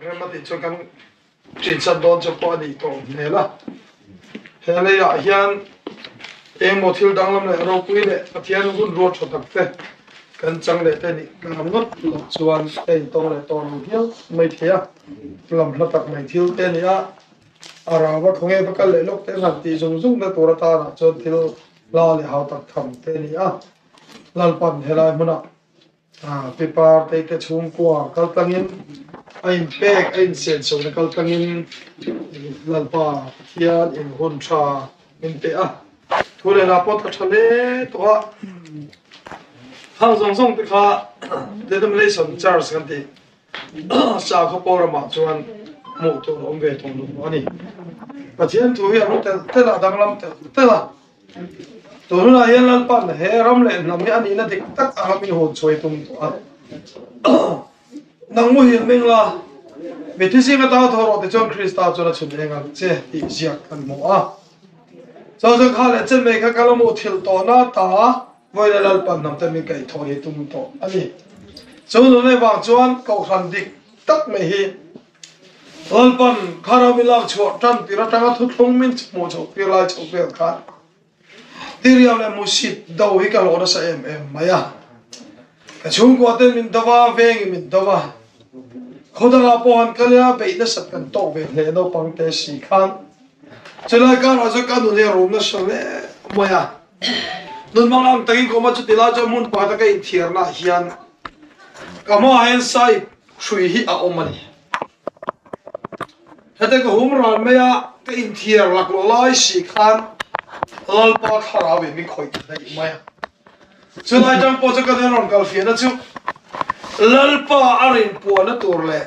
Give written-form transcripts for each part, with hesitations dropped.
Rem a tih chuan kan ṭinsan dawn chu pawh a nih tawh hmel a. He leiah hian engmaw thil danglam leh ropui leh Pathian hun ruat ṭha tak te kan chang leh te nih tlang ngawt loh chuan ka intawng leh tawh lo hial mai thei a. Lam hla tak mai thil te a ni a, a rau a khawnge va kal leh lawk te han tih zung zung na tur atanah chuan thil hla leh hau tak tham te a ni a. Lalpan helai hmunah Pipa Teite chhungkua kal tlangin a inpek, a insenchhawna kal tlangin Lalpa Pathian in hun tha min pe a. Thu leh hla pawh tla tha hle tawh a. Khang zawng zawng te kha Denomination Church kan tih sakhaw pawl ramah chuan hmuh tur a awm ve tawh lo a ni. Pathian thu hi a ru telh telh a, danglam telh telh a. Tunah hian Lalpan he ram leh hnam hi a nihna dik tak anga min hawn chhuai tum tawh a. Nang muhil meng la, mithi zinga tau thaw rawh tichuan Krista chuan a chhun eng ang che tih ziak kan hmu a. Chu chuan kha leh chen mai kha ka la hmuh thilh tawhna ta vawiin a Lalpan hnam te min kaihthawh hi tum tawh a ni. Chu nunei vang chuan kohhran dik tak mai hi Lalpan kha ram i lak chhuah tan tir atanga thuthlung min hmuh chhoh tir lai chhoh vel khan Tiriam leh Musit do hi ka hlawh nasa em em mai a. Ka chhungkua ten min do a, vengin min do a. Khaw dangah pawh han kal ila beih nasat kan tawk ve hle naupang te si khan. Chulai karah chuan ka nun hi a rum nasa hle mai a. Nun hmang ang takin ka awm a, chuti lai chuan hmun pakhat a ka inthiarnaah hian ka hmaah hian sahib hrui hi a awm a ni. Hete ka hum ran mai a, ka inthiar laklawh lai si khan Lalpa thlarau in min khawih ta daih mai a. Chulai tang pawh chu ka nen rawn kal fiahna chu Lalpa a rinpuahna tur leh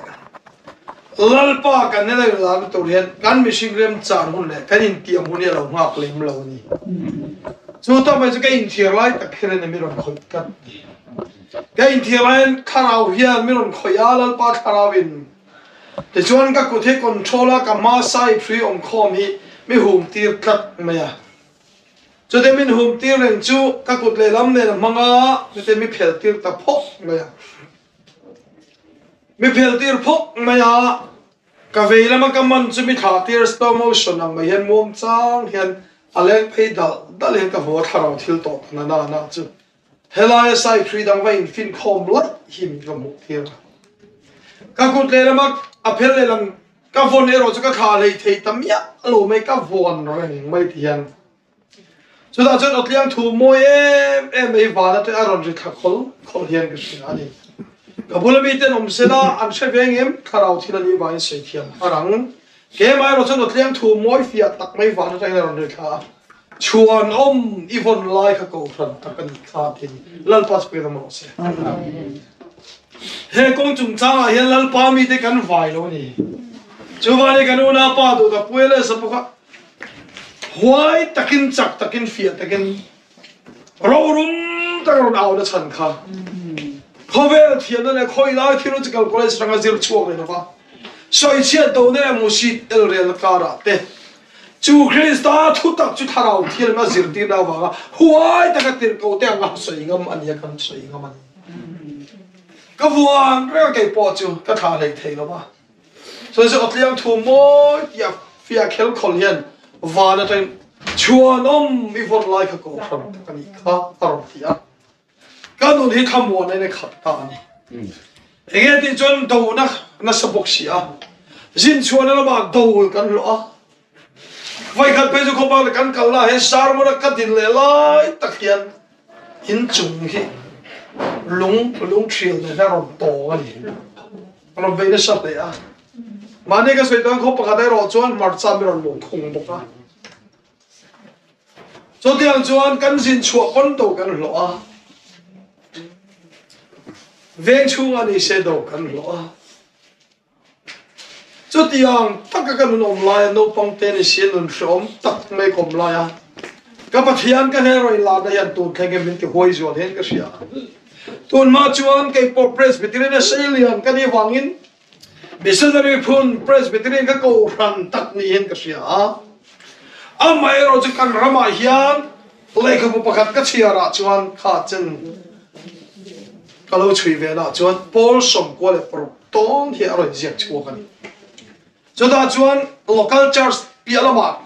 Lalpa kan nen a inlarna tur hian kan mihring remchan hun leh kan intiam hun hi a lo nghak lem lo a ni. Chu tak mai chu ka inthiar lai tak hian a ni min rawn khawih tlat ni. Ka inthiar laiin thlarau hian min rawn khawih a, Lalpa thlarauin. Tichuan ka kut hi control a, ka hma side hrui awm khawm hi mi hum tir tlat mai a. Chute min hum tir reng chu ka kut lehlam nen a hmang a, chute mi phel tir ta phawk mai a. Mi phel tir phawk mai a, ka vei lama ka man chu mi thlah tir slow motion ang mai hian muang chang hian a leng phei dalh dalh hian ka hmu a, thlarau thil tawh ta na na chu. Helaia saihrui dang va infinkhawm laih hi min ka hmuh tir a. Ka kut lehlama a phel lehlam ka vawn erawh chu ka thlah hlei thei ta miah lo mai, ka vawn reng mai ti hian. Chutah chuan Awtliang thu mawi em em mai van atang a rawn ri thla khawl khawl hian ka hria a ni. Ka bula miten awm sela an hre ve ngem thlarau thil a nih vangin sawi thiam a rang. Keimah erawh chuan Awtliang thu mawi fiah tak mai van atangin a rawn ri thla a. Chhuanawm i vawn lai kha kohhran tak a nih kha tiin Lalpa chu pek rawh se. He kawng chungchangah hian Lalpa mite kan vai lo a ni. Chuvangin kan unaupa duh tak Puia leh Sapu kha huai takin, chak takin, fiah takin, rorum taka rawn au na chhan kha khawvel thiamna leh khawilai thil logical college atanga zir chhuak leh lova sawichhiat dona leh musit elrelna karah te Chu Krista thutak chu Thlarau Thianghlim a zirtirna avanga huai taka tirhkoh te anga sawi ngam a ni a, kan sawi ngam a ni. Ka vuan reng a kei pawh chu ka thlah hlei thei lo va. Chuan chu Awtliang thu mawi tih a fiah khel khawl hian van atangin chhuanawm i vawn lai kha kohhran tak a nih kha a rawn ti a. Ka nun hi thlamuan a in a khat ta a ni. Enge tih chuan dona nasa bawk si a, zin chhuahna lamah do kan hlawh a. Vaikhat phei chu khawpa kan kalna hian sermon a ka din leh lai tak hian inchung hi lung lung thial nen hian a rawn tawng a ni. A rawn bei nasa hle a. Mahni ka sawi tan khaw pakhat erawh chuan hmarcha mi rawn lung khung bawk a. Chutiang chuan kan zin chhuah pawn do kan hlawh a, veng chhungah ni se do kan hlawh a. Chutiang taka ka nun awm laia naupang te ni si nun hrehawm tak mai ka awm laia ka Pathian ka hnen rawn inlarna hian tun thleng hian min ti huai zual hian ka hria. Tunhma chuan kei pawh Presbyterian a seilian ka nih vangin Missionary phun Presbyterian ka kohhran tak niin ka hria a. Amaherawh chu kan ramah hian lehkhabu pakhat ka chhiarah chuan kha chen Ka lo chhui ve lah chuan Paul 96 tawn hi a rawn ziak chhuak a ni. Chutah chuan local church piah lamah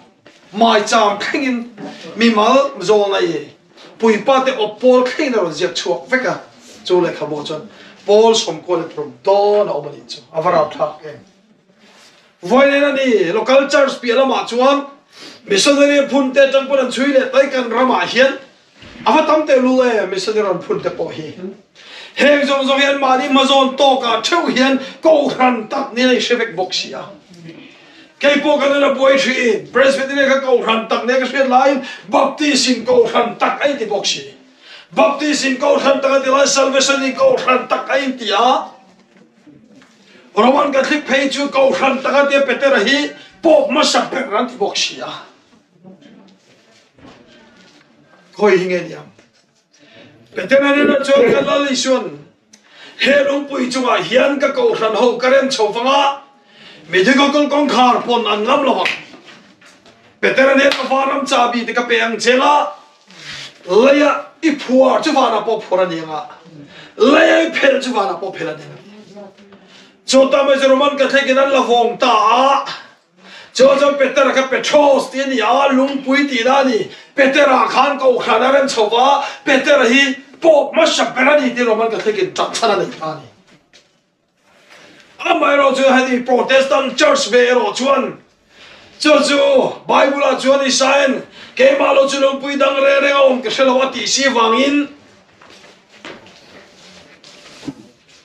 maicham thlengin mimal zawlnei puipa te awp pawl thlengin a rawn ziak chhuak vek a, chu lehkhabu chuan Paul 96 dawn a awm a nih chu a va rapthlak em. Vawiin a ni, local church piah lamah chuan missionary phun te atang pawn an chhui leh tai kan ramah hian A va tam teh lul e, missionary rawn phun te pawh hi. Heng zawng zawng hi anmahni hmazawn tawkah theuh hian kohhran tak nen a inhre vek bawk si a. Kei pawh ka nun a buai thin, Presbyterian kha kohhran tak nen ka hriat laiin Baptist in kohhran tak a inti bawk si. Baptist in kohhran tak a ti lai Salvation in kohhran tak a inti a. Roman Catholic phei chu kohhran tak a tia Petera hi Pope hmasa ber an ti bawk si a. Khawi hi nge niang? Petera hnenah chuan ka Lal Isuan, He lungpui chungah hian ka kohhran ho ka rem chho vang a, midhi kawkawng kawngkhar pawn an ngam lo ang. Petera hnenah vanram chahbi te ka pe ang che nga, leia i phuar chu vanah pawh phuar a ni ang a, leia i phelh chu vanah pawh phelh a ni ang a ti. Chutah mai chu Roman Catholic in an la vawng ta a. Chuan chuan Petera kha Petros tih a ni a, lungpui tihna a ni. Petera khan Kohhran a rem chho va, Petera hi Pope hmasa ber a ni tih Roman Catholic in ṭah chhan a nei ta a ni. Amaherawh chu heti Protestant Church ve erawh chuan chu chu Bible ah chuan Isaiah keimah lo chu lungpui dang reng reng a awm ka hre lo a tih si vangin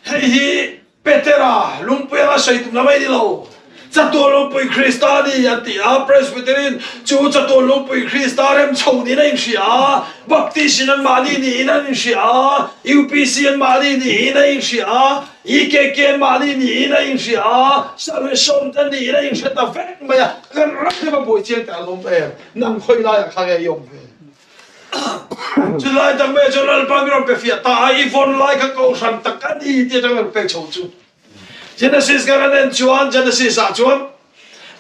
hei hi Petera, lungpui anga sawi tum lam a ni lo. Chatuan lungpui Krista a ni, an ti a. Presbyterian chu chatuan lungpui Krista rem chho niin a inhria a, Baptist in anmahni niin an inhria a, UPC anmahni niin a inhria a, EKK anmahni niin a inhria a, Salvation te niin a inhre ta vek mai a. Kan ram hi va buai chiang teh a lawm em? Nang khawi laiah kha nge i awm ve? Chulai tak mai chuan Lalpa min rawn pe fiah ta a, i vawn lai kha kohhran tak a ni tih atang rawn pek chho chu. Genesis kan han en chuan Genesis ah chuan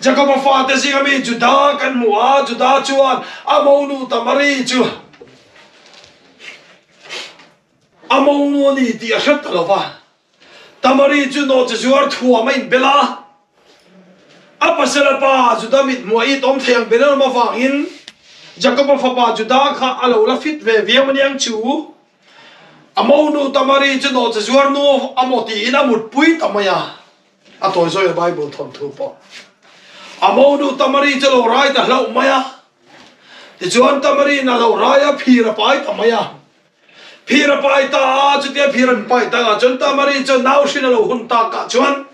Jakoba fate zinga mi Juda kan hmu a, Juda chuan a monu Tamari chu a monu a ni tih a hre ta lo va. Tamari chu nawhchi zuar thuam a inbel a, a pasal a pa Juda mithmuah i tawm thei ang ber em avangin Jakoba fapa Juda kha a lo la fit ve viau aniang chu. A monu Tamari chu nawhchi zuar nu a maw tiin a mutpui ta mai a, a tawi zawi a Bible thawnthu pawh. A monu Tamari chu lo rai ta hlauh mai a, tichuan Tamari'n a lo rai a, phir a pai ta mai a. Phir a pai ta a, chutia phir an pai tak ah chuan Tamari chuan nau hrin a lo hun tak ah chuan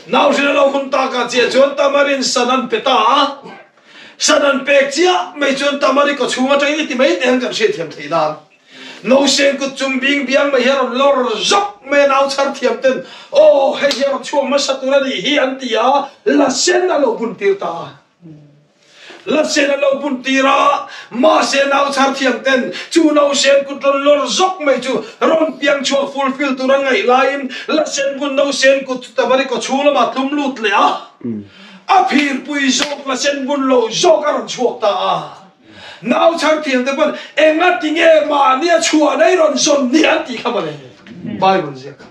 nau hrin a lo hun tak ah chiah chuan Tamarin san an pe ta a, san an pek chiah mai chuan Tamari kawchhung atangin i ti mai teh ang kan hriatthiam theih nan Nauseng kut chung bing biang mai hi a rawn lawr zawk mai a, nau chhar thiam ten aw hei hi a rawn chhuak hmasa tur a nih hi an ti a, la sen a lo bun tir ta a. Latsen a lo bun tir a, mahse nau chhar thiam ten chu nausen kut rawn lawr zawk mai chu rawn piang chhuak fulfill tur an ngaih laiin Latsen bun nausen kut chu Tamari kaw chhung lamah tlum lut leh a, a phirpui zawk Latsen bun lo zawk a rawn chhuak ta a. Nau chhar thiam te pawn enga tinge mahni a chhuah nei rawn zawn ni an tih kha mawle Bible ziak kha.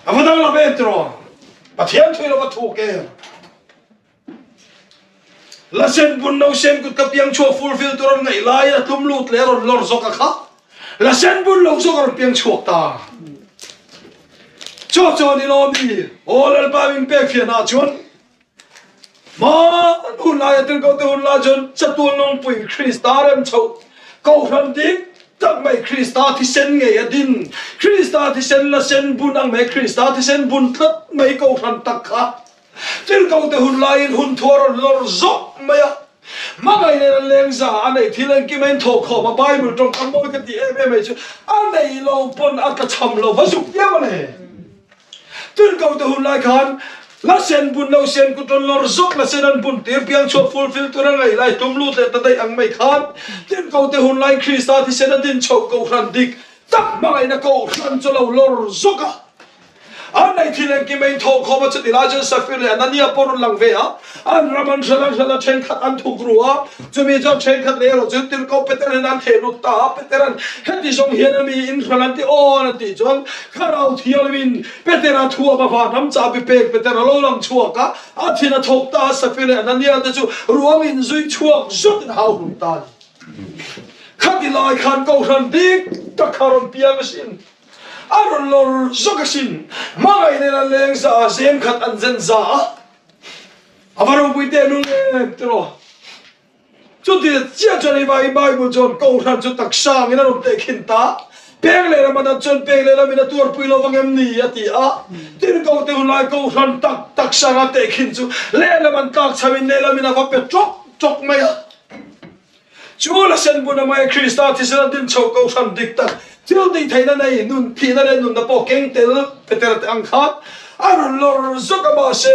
A va danglam em tiraw? Pathian thui lo va thuk em? La sen bun no sen kut ka piang chhuak fulfill tur an ngaih lai a tlum lut leh a rawn lawr zawk a kha la sen bun lo zawk a rawn piang chhuak ta chaw chaw ni lo mi aw lalpa min pek fian ah chuan ma hun lai a tirko te hun lai chuan chatuan lungpui Krista rem chho kohhran dik tak mai Krista thisen ngei a din Krista thisen la sen bun ang mai Krista thisen bun tlat mai kohhran tak kha Tirhkohte hun laiin hun thu a rawn lawr zawk mai a, hmangaih nen an leng za a neih thil engkim a inthawh khawm a, Bible tawngkam mawi ka tih em em mai chu a nei lo pawn a tla cham lo va zuk viau a le. Tirhkohte hun lai khan la sen bun lo sen kut rawn lawr zawk la sen an bun tir piang chhuah fulfill tur a ngaih lai tum lut leh ta daih ang mai khan Tirhkohte hun laiin Krista thisen a din chhoh kohhran dik tak hmangaihna kohhran chu a lo lawr zawk a. An nei thil engkim a inthawh khawm a, chuti lai chuan Safir leh Anania pawh rawn lang ve a, an ram an hralh an hralh a, thenkhat an thuk ru a, chumi chuan thenkhat leh erawh chu Tirhkoh Peter hian an theh lut ta a, Petera'n heti zawng hian a mi in hralh an ti awn a tih chuan Thlarau Thianghlimin Petera thu a va ram chahbi pek Petera lo lang chhuak a, a thin a thawk ta a, Safir leh Anania te chu ruang in zui chhuak zawtin hau hlum ta a ni. Khati lai khan Kohhran dik tak kha rawn piang asin. A rawn lawr zawk asin. Hmangaih nen an leng za a, zem khat an zen za a. A va ropui teh lul em tiraw? Chuti chiah chuan hei vai Bible chuan Kohhran chu taksa angin a rawn tehkhin ta. Peng leh lam a nat chuan peng leh lamin a tuarpui lo vang em ni a ti a. Tin Kohte hunlai Kohhran tak taksa anga tehkhin chu lehlam an tlak chhoin lehlam in a va pe ṭawk ṭawk mai a. Chu la sen bun a mai Krista thisen a din chho kohhran dik tak thil tih theihna nei nun thihna leh nunna pawh keng tel Petera te ang khan a rawn lawr zawk a mahse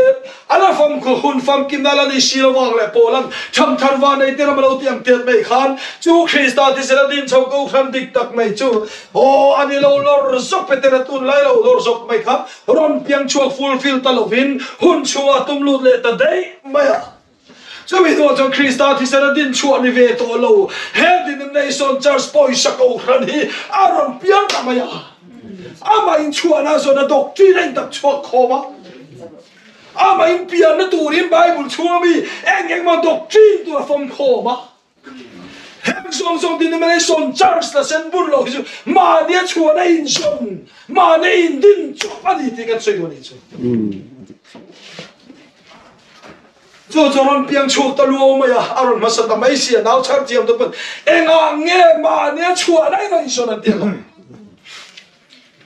a la famkhu hun famkimna la ni si lo vang leh Paula'n tham thar va nei te ram a lo ti ang tiat mai khan chu Krista thisen a din chho kohhran dik tak mai chu aw a ni lo lawr zawk Petera tunlai lo lawr zawk mai kha rawn piang chhuak fulfill ta lovin hun chhungah tum lut leh ta daih mai a. Chumi hnuah chuan Krista thisen a din chhuah ni ve tawh lo. He denomination church pawisa kohhran hi a rawn piang ta mai a. Amah inchhuahna zawn a doctrine a intap chhuak khawm a. Amah inpianna turin Bible chhunga mi eng engmaw doctrine tur a fawm khawm a. Heng zawng zawng denomination church la sen bun lo hi chu mahni a chhuahna inzawn, mahni indin chawp a ni tih kan sawi duh a nih chu. Chu chu rawn piang chhuak ta luau mai a, a rawn hmasa ta mai si a, nau chhar thiam te pawn engah nge mahni a chhuahna in a inzawn an ti lo.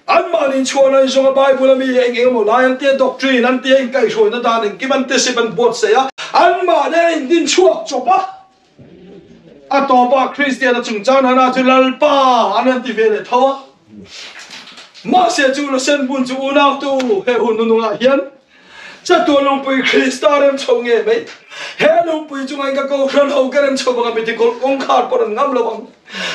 An mahni chhuahna in zawnga Bible a mi eng eng emaw lai an tia, doctrine an tia, inkaihhruaina dan engkim an ti sip an buatsaih a, an mahni a indin chhuak chawp a. A tawpah Kristiana chungchang nana chu Lalpa an rawn ti ve leh tho a. Mahse chu Losen hmun chu unautu he hun nunungah hian chatuan lungpui Krista rem chho nge mai. He lungpui chungah in ka kohhran ho ka rem chho vang a miti kawngkhar pawh an ngam lo ang.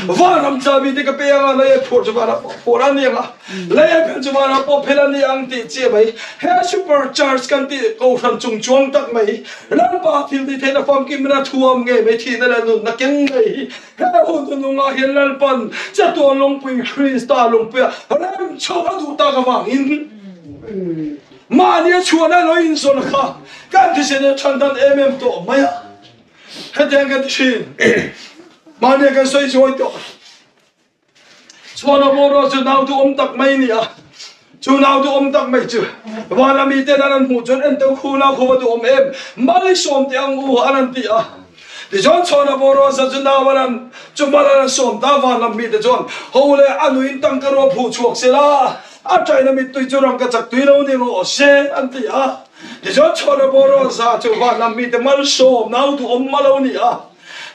Vanram chabi te ka pe anga lei a phur chu vanah pawh phur a ni ang a, lei a phel chu vanah pawh phel a ni ang tih chiah mai. He super church kan tih kohhran chung chuang tak mai, Lalpa thil tih theihna famkim in a thuam ngei mai, thihna leh nunna keng ngei hi he hun hunungah hian Lalpan chatuan lungpui Krista lungpuia rem chho a duh tak avangin mahni a chhuahna lo inzawn kha kan thisen a than dan em em tawh mai a. Hetiang kan ti thin. Mahni kan sawi chuai tawh. Chuan a bawraw chu nau duhawm tak mai ni a. Chu nau duhawm tak mai chu vana mi ten an an hmuh chuan en teu khu nau khu va duhawm em mal i sawm teh ang u an an ti a. Tichuan chhuan a bawraw za chu nau an an chu mal an an sawm ta van lam mi te chuan ho le a nuin tangka rua phuh chhuak sela a ṭaina mittui chu rangka chak tui lo ni rawh se an ti a. Tichuan chhuan a bawraw za chu van lam mi te malsawm nau duhawm ma lo ni a.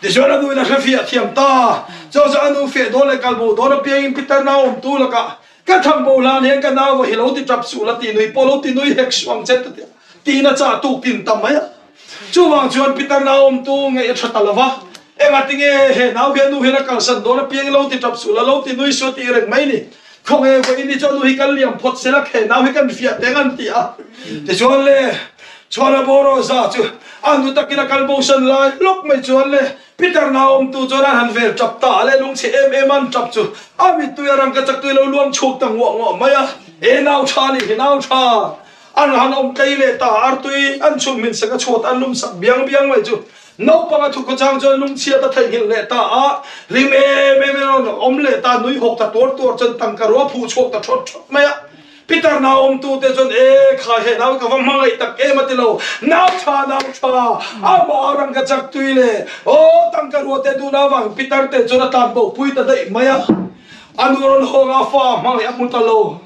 Tichuan a nuin a hre fiah thiam ta. Chu chu a nu feh dawn leh kal bo dawn apiangin Peter nau awmtu lakah ka thang bo hlan hian ka nau va hi lo ti tap suh la ti nui pawh lo ti nui hek suh ang che ta tiin a chah tuk tin ta mai a. Chuvang chuan Peter nau awmtu ngaih a tha ta lo va, Engatinge he nau hian nu hian a kalsan dawn apiangin lo ti tap suh la lo ti nui suh a tih reng mai ni. Khawnge vawiin hi chu a nu hi kan liam phawt sela khe nau hi kan fiah teng an ti a. Tichuan le Chhuana bawraw za chu a nu takin a kal bosan lai hlawk mai chuan le Peter nau awmtu chuan an han vel tap ta a le lungchhe em em an tap chu a mittui a rangka chak tui lo luang chhuk ta nguah nguah mai a. E nau tha nih hi nau tha an han awm tlei leh ta artui an chhum hmin sak a chhuat an lum sak biang biang mai chu Naupang a thuk khawchang chuan lungchhiat a theihnghilh leh ta a, hlim em em in a rawn awm leh ta, nui hawk ta tuar tuar chuan tangka rua phuh chhuak ta thawt thawt mai a. Peter nau awmtute chuan, E khai he nau ka va hmangaih tak em a ti lo, nau tha, nau tha, amah a rang ka chak tui le, aw tangka rua te duhna avang Peter te chuan a tlan bo pui ta daih mai a. A nu rawn hawng a, fa hmangaih a hmu ta lo.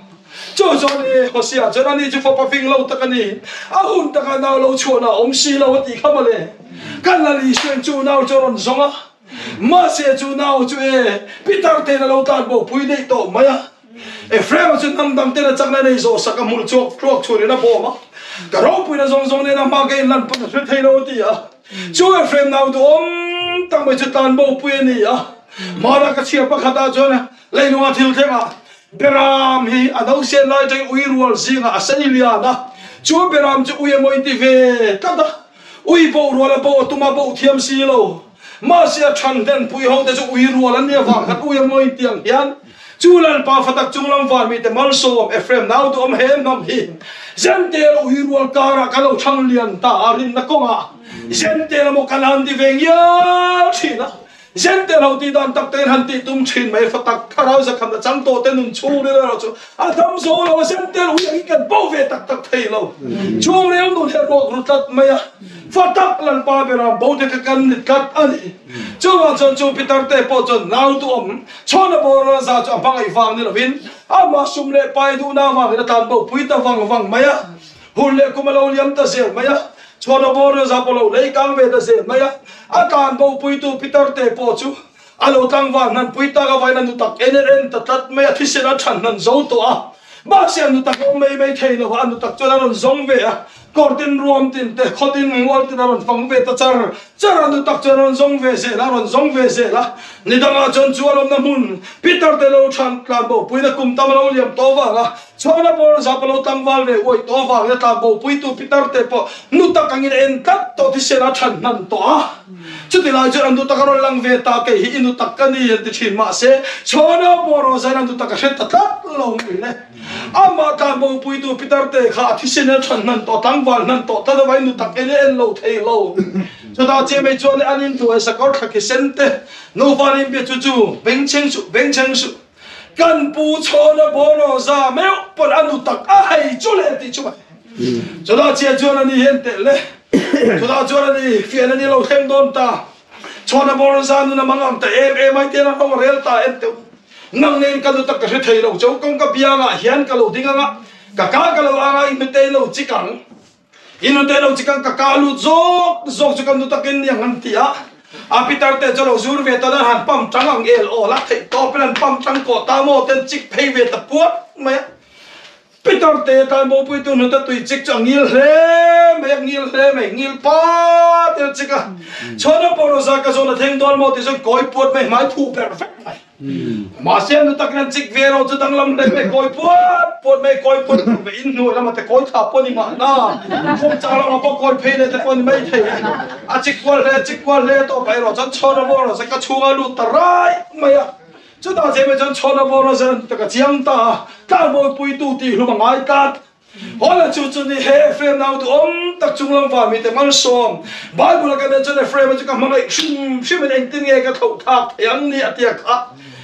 Chu chuan i Hosea chuan ani chu fapa fing lo tak a ni, a hun takah nau lo chhuahna a awm si lo a tih kha mawle. Kan la Lisuan chu nau chu a rawn zawng a, mahse chu nau chu e Peter ten a lo tlan bo pui daih tawh mai a. Ephraim-a chu hnam dang ten a chakna nei zawh sak a hmul chhuak thluak chhurin a bawm a, ka ropuina zawng zawng nen a hma ka inlan pawn a hre thei lo a ti a. Chu Ephraim nau duhawm tak mai chu tlan bo pui a ni a, Mara ka chhiar pakhatah chuan leilunga thil thlengah. Beram hi a nausen lai atangin ui rual zingah a sei lian a, chu beram chu ui emaw inti ve tlat a, ui boh rual a boh a tum a boh thiam si lo. Mahse a than hlenpui ho te chu ui rual an nih avang khan ui emaw inti ang hian chu Lalpa fatak chunglam van mite malsawm Ephraim nau duhawm he hnam hi Zentel ui rual karah ka lo thang lian ta a rinna kawngah Zentel emaw kan han ti ve ngial thin a. Zentel ho tih dan tak tein han tih tum thin mai fa tak thlarau zakhamna chang tawh te nun chhungril erawh chu a dam zo lo a, zentel ui angin kan bo ve tak tak thei lo. Chhungril nun hi a ruak ru tlat mai a, fa tak Lalpa bera bo te kha kan ni tlat a ni. Chuvang chuan chu pitar te pawh chuan nau duhawm chhawna bawra za chu a hmangaih vang ni lovin amah sum leh pai duhna avangin a tlan bo pui ta vang vang mai a. Hun leh kum a lo liam ta zel mai a, chhuan a bawr za pawh lo lei kang ve ta zel mai a, a tlan bo puitu Peter te pawh chu a lo tlangval hnan pui tak avain a nu tak en en ta tlat mai a, thisen a than hnan zo tawh a, mahse a nu tak awm mai mai thei lo a, a nu tak chuan a rawn zawng ve a, kawr tin ruam tin te khaw tin mual tin a rawn fang ve ta char char a, nu tak chuan a rawn zawng ve zel a, a rawn zawng ve zel a, ni dangah chuan chu a lawmna hmun Peter te lo than tlan bo puina kum tam a lo liam tawh vang a, Chhawna bawr zap a lo tlangval ve uaih tawh avangin a tlan bopuitu pitar te pawh nu tak angin a en tlat tawh thisen a than hnan tawh a. Chuti lai chuan a nu tak a rawn lang ve ta, kei hi i nu tak ka ni an ti thin. Mahse, Chhawna bawr aw zain a nu tak a hre ta tlat lo mai le. Amah tlan bopuitu pitar te kha a thisen a than hnan tawh, tlangval hnan tawh tlat avangin nu tak en a en lo thei lo. Chutah chiah mai chuan an inhnuai sakawr thla khi sen te nufa an inbia chu chu bengchheng suh, bengchheng suh. Kan pu chhawna bawraw za meuh pawn a nu tak a hei chu le tih chu mai. Chutah chiah chuan ani hian teh le. Chutah chuan ani fian ani lo thleng dawn ta. Chhawna bawraw za nun a mang ang ta em em ai tian a rawng a rel ta en teuh. Nang nen ka nu tak ka hre thei lo cheu kawng ka biangah hian ka lo ding anga ka ka ka lo anga i hnute lo chik ang. I nute lo chi kan ka ka lut zawk zawk chu kan nu takin niang an ti a. A pitar te chu lo zur ve tan an han pam tang ang el aw la theih tawp in an pam tang kawh ta maw ten chik phei ve ta puat mai a. Pitar te tan bopui tu hnute tui chik chu a ngil hle mai a, ngil hle mai, ngil pat in a chik a. Chhuan a pawh rawh ka zawn a thleng dawn maw ti chuan kawi puat mai hmai phu ber vek mai. Mahse nu tak nan chik ve lo chu danglam hle mai kawi puat puat mai kawi puat puat ve in hnuai lama te kawi thla pawh ni mahna khum chang lama pawh kawi phei leh te pawh ni mai thei a chik kual hle chik kual hle tawh paih erawh chuan chhawn a bawr a ka chhunga lut ta rai mai a chutah che mai chuan chhawn a bawr a zan tak a chiang ta a tlangbawi puitu tih hlum a ngai tlat Hawla chu chu ni he Ephraim nau duhawm tak chunglam va mite malsawm. Bible a kan en chuan Ephraim-a chu ka hmangaih hrim hrim in engtin nge ka thlauh thlak thei ang ni a tia kha.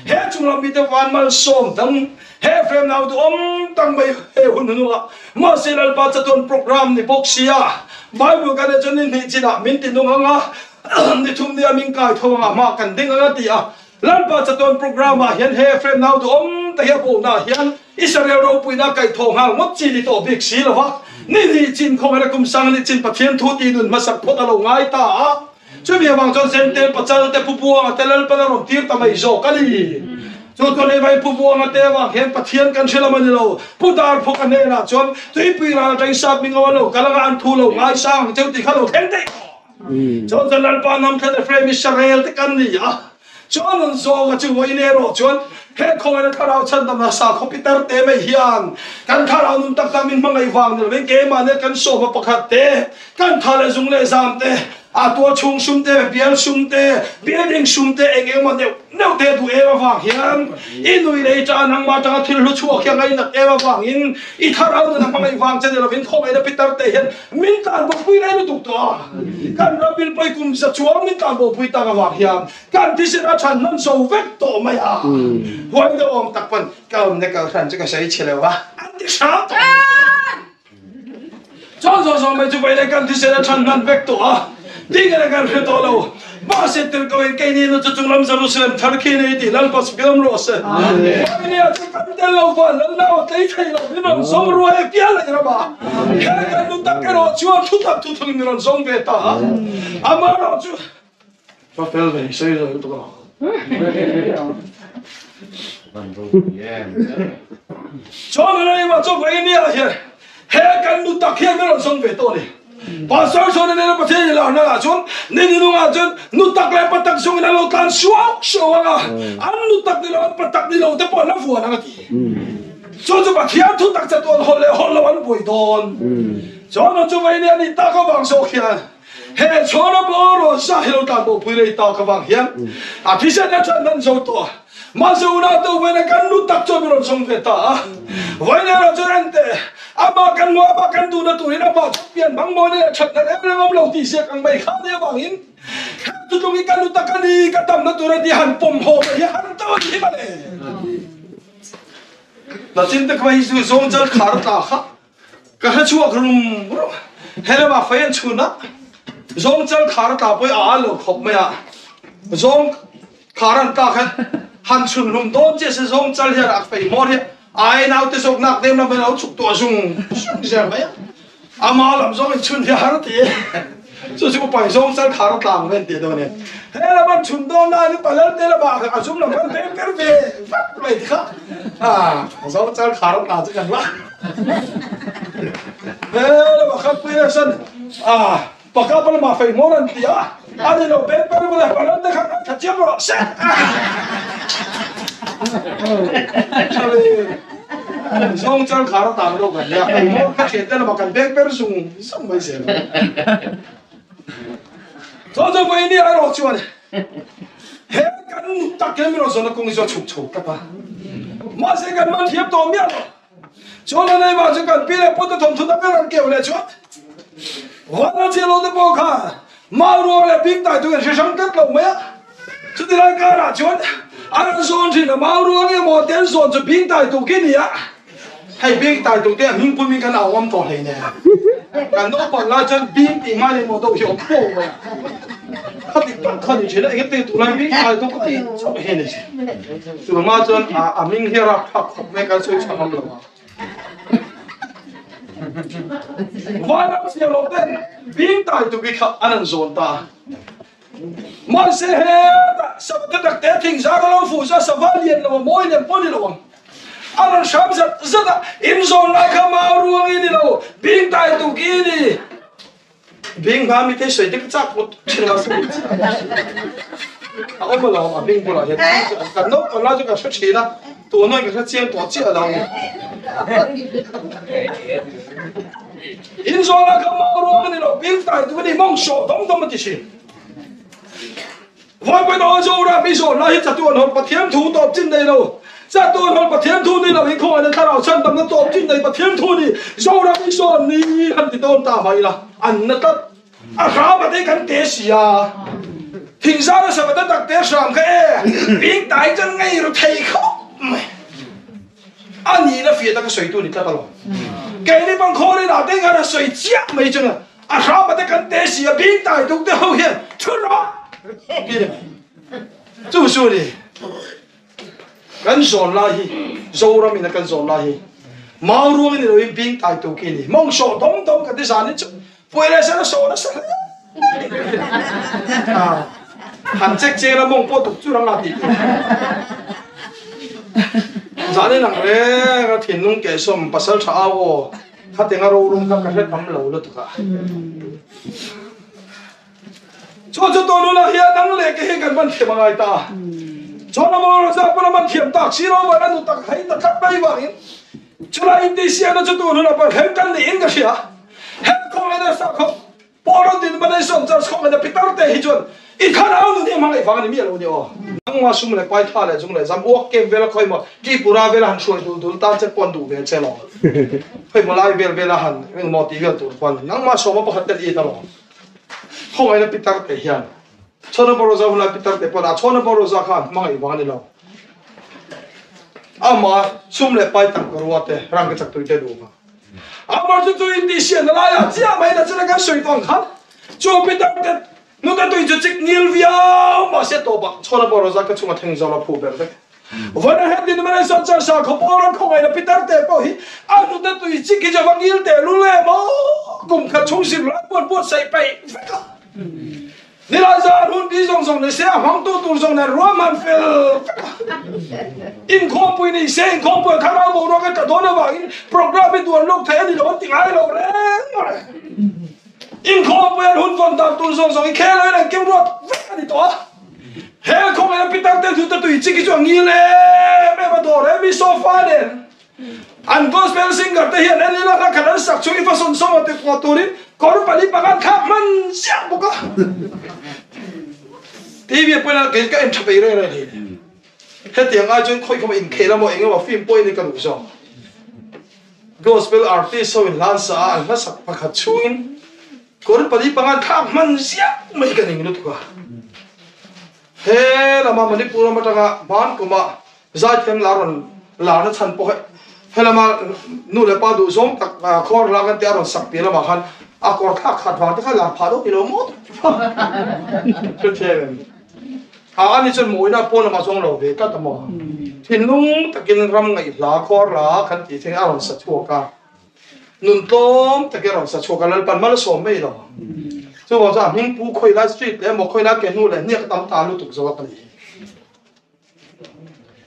He chunglam mite van malsawm dang he Ephraim nau duhawm tak mai he hun hnungah mahse Lalpa chatuan program ni bawk sia. Bible kan en chuan ni hnih chinah min ti nung anga ni thum nia min kai tho anga hma kan ding anga ti a. Lalpa chatuan program ah hian he Ephraim nau duhawm te hi a bawhna ah hian Israel ropuina kaihthawh nghal ngawt chi ni tawh bik si lova, ni hnih chin khawngaihna kum sang ni chin Pathian thu tih nun hmasak phawt a lo ngai ta a. Chumi avang chuan Zentel pachal te Pu Buanga te Lalpan a rawn tir ta mai zawk a ni. Chu chuan hei vai Pu Buanga te avang hian Pathian kan hre lam a ni lo. Pu Darphawka hnenah chuan Tuipui ral atangin sap mingo an lo kal anga an thu lo ngaisang ang cheu tih kha lo thleng daih tawh. Chuan chuan Lalpa hnam thlan Ephraim Israel te kan ni a, chuan an zawng a chu vawiin erawh chuan he khawngaihna thlarau chhandamna sakhaw pitar te mai hian kan thlarau nun tak tak min hmangaih vang ni lovin keimahni kan sawma pakhat te, kan tha leh zung leh zam te, a tual chhung sum te, bial sum te, building sum te eng eng emaw neuh neuh te duh em avang hian i nui leh i tan angmah atanga thil hlu chhuak hi a ngainat em avangin i thlarau nun a hmangaih vang che ni lovin khawngaihna pitar te hian Min tlan bopui rei lutuk tawh a, kan ram bilpui kum za chuang min tlan bopui tak avang hian kan thisen a than hman zo vek tawh mai a. Huai deuh awm tak pawn ka awmna kal hran chu ka sawi chhe lo a, an ti hram tawh mai. Chuan zawng zawng mai chu vawiin kan thisen a than hman vek tawh a, tinge kan hre tawh lo. Mahse tir ko in keini nu chu chunglam Jerusalem thar khi nei tih Lalpa siam rawh se. Pioneer chu kan tel lo van lal nau a tlei thei lo min rawn zawng ruai a pial leh ram a. He kan nu tak erawh chuan thu tak thu thung in min rawn zawng ve ta a. Amaherawh chu Ka fel ve sawi lo lutuk a. Chuan a rei mah chu Pioneer hian he kan nu tak hian min rawn zawng ve tawh a ni. Pastor chuan a nena Pathian i larna ah chuan ni ni nungah chuan nu tak leh pa tak zungin an lo tlan suau suau ang a, an nu tak ni lo an pa tak ni lo te pawh an la vuan ang a ti. Chu chu Pathian thu tak chatuan hawlh leh hawlh lo an buai dawn. Chuan chu vei ni a nih tak avang zawk hian he chhuana bawraw za hi lo tlan bopui rei tak avang hian a thisen atang an zo tawh a. Mahse unau te vawiin kan nu tak chuan min rawn sawm ve ta a. Vawiin erawh chuan enteh, amah kan hmuh, amah kan duhna turin amah chuan pian hmang mawina leh thatna reng reng awm lo tih ziak ang mai kha nia avangin heng thutlung hi ka nu tak a ni, ka damna tur a ti han pawm haw mai hi han to a ni hi mawle. Nachin te kha hi chu zawng chal khar tla kha Ka hre chhuak rum rum. Helama fei an chhun a, zawng chal khar a tla pawh hi a al lo khawp mai a. Zawng khar an tlak hian han chhun hlum dawn chiah se zawng chal hian a fei hmawr hi ai naute zawk nak dem lam hian a lo chhuk tuah zung zung zel mai a. Ama lam zawng in chhun hi a har ti e. Chu chu upa in zawng chal khar a tlang ven tih dawn nia. Helama an chhun dawn lai in palal te lamah a zum lam khan peng per ve vat mai ti kha. Zawng chal khar a tla chu kan la. Helama khat pui a san paka palama fei hmawr an ti a a ni lo peng per vat a palal te kha kan tha chiam rawh se. Zawng chal khar a tang deuh kan nia fei hmawr kha thian te lamah kan peng per zung zung mai zel. Chaw chu vawi ni erawh chuan he kan tak hian min rawn zawn a kawng hi chu a chhuk chho tlat a. Mahse kan man thiam tawh miah lo. Chuan a nei vang chu kan pi leh pute thawmthut a ber an keu leh chuan Vana chiah lo te pawh kha mau ruang leh bing tai tu in hre hrang tlat lo mai a. Chuti lai karah chuan a rawn zawn thin a, mau ruang emaw te an zawn chu bing tai tu khi ni a. Hei bing tai tu te a hming pum in kan au awm tawh hlei nen. Kan naupang lai chuan bing tih ngai emaw deuh hi awm fo mai a. Khati tak kha ni thin a, engtin tunlai bing tai tu ka tih chauh hi a ni thin. Tunhma chuan a hming hi a rapthlak khawp mai kan sawi chhang awm lo a. Vairam chhiar lo ten bing tai tu khi kha an an zawn ta. Mahse hetah sava tak te thing zar a lo fuh chu a sava lian lo a mawi lem pawh ni lo ang. A rawn hram zat zat a, in zawn lai kha mau ruang i ni lo, bing tai tuk i ni. Bing hma mi te sawi te ka chak pawh thin a a awm alawm a bing bulah hian kan naupang lai chu ka hre thin a tun ah ka hre chiang tawh chiah lo in zawn lai kha mau ruang a ni lo bing tai tuk a ni mawng sawh dawm dawm a ti thin Vawipawi dawn Zoram i zawn lai hi chatuan hawn Pathian thu tawp chin nei lo. Chatuan hawn Pathian thu ni lo hi khawngaihna thlarau chhandamna tawp chin nei Pathian thu ni Zoram i zawn ni han ti dawn ta mai ila an na tlat. A hram a te kan te si a. Thingzara sabata tak te hram kha e bing tai chuan ngei ru thei khawp mai. A nihna fiah taka sawi tu ni tlat alawm. Keini pang khawl inah te khan a sawi chiah mai chuan A hrama te kan te si a bing tai tuk te ho hian thu rawh ti ni mai. Chu chu ni kan zawn lai hi Zoram in a kan zawn lai hi mau ruang in lo in bing tai tuk hi ni mong sawh dawm dawm kan ti zan in chu puai le sar a sawh nasa hle. Han check chiang la mong pawh tuk chu rang a ti. Zan in ang reng a thinlung kehsawm pasal tha au aw. Khatenga rorum kha ka hre tam lo lutuk a. Chu chu tawh nula hian nang leh ke hi kan man thiam a ngai ta. Chuan a maw za pawn a man thiam tak si lo van a nu tak hei ta tlat mai vangin chulai intihsiakna chu tun hunah pawh hem kan niin ka hria. Hem khawngaihna sakhaw Paul rawn din hman a sawm church khawng in a pitar te hi chuan i thlarau nun hi a hmangaih vang a ni miah lo ni aw. Nangma sum leh pai tha leh zung leh zam uak kem vel a khawi maw Tripura vel a han hruai dul dul tan che pawh an duh ve che lo. Khawi maw lai vel vel a han eng maw tih vel tur khuan nangma sawma pakhat tel i ta lo. Khawngaih na pitar te hian Chhawna Boroza hunlai pitar te pawn a Chhawna Boroza kha an hmangaih vang a ni lo. Ama sum leh pai tangka rua te rangka chak tui te duh vang. Amar chu chu intihsiakna laiah chiah mai na chuna kan sawi tawh ang khan chu Peter te nuta tui chu chik ngil viau mahse tawpah chhawna pawh rawza ka chunga theng zawng a phu ber vek. Vana het din mana san chan sa khaw pawl ram khawngaih na Peter te pawh hi a nuta tui chik hi chu va ngil teh lul em aw kum khat chhung zir lai pawh an buatsaih peih vek a. Nilai zan hun ti zawng zawng ni se a hmangtu tur zawng nen ruahman fel vek a. Inkhawmpui ni se inkhawmpui a thlarau boruak a tla dawn avangin programme hi duan lawk theih a ni lo an ti ngai lo reng reng. Ropuian hun vawn dan tur zawng zawng i khel loin an keu ruat vek a ni tawh a. He khawngaihna pitar te hnute tui chik hi chu a ngil em em a, dawr he mi sofa nen an gospel singer te hian en ila hla khat an sak chhung i va sawn sawm a ti pawh turin kawr pali panga an thlak hman ziah bawk a. TV ah pawhin kei ka en tha peih reng reng hle. Hetiang ai chuan khawi khawma inkhel emaw eng emaw film pawhin ka duh zawk. Gospel artist ho in hla an sa a, an hla sak pakhat chhungin kawr pali panga an thlak hman ziah mai ka ning lutuk a. He lama Manipur ram atanga hman kuma zaithiam lar rawn larna chhan pawh he lama nu leh pa duh zawng tak khawr hla kan tih a rawn sak piah lamah khan a kawr thlak khat vang te kha lar phah deuh ni lo maw hrethiam em? A ani chuan mawina pawn lamah chuan lo ve tlat a maw? Thinlung takin ram ngaihhla khawr la kan tih thing a rawn sa chhuak a, nun tlawm takin a rawn sa chhuak a, Lalpan mal a sawm mai lo. Chuvang chuan a hming pu khawi lai street leh emaw khawi lai ke hnu leh hniak tam ta lutuk zawk a ka ni.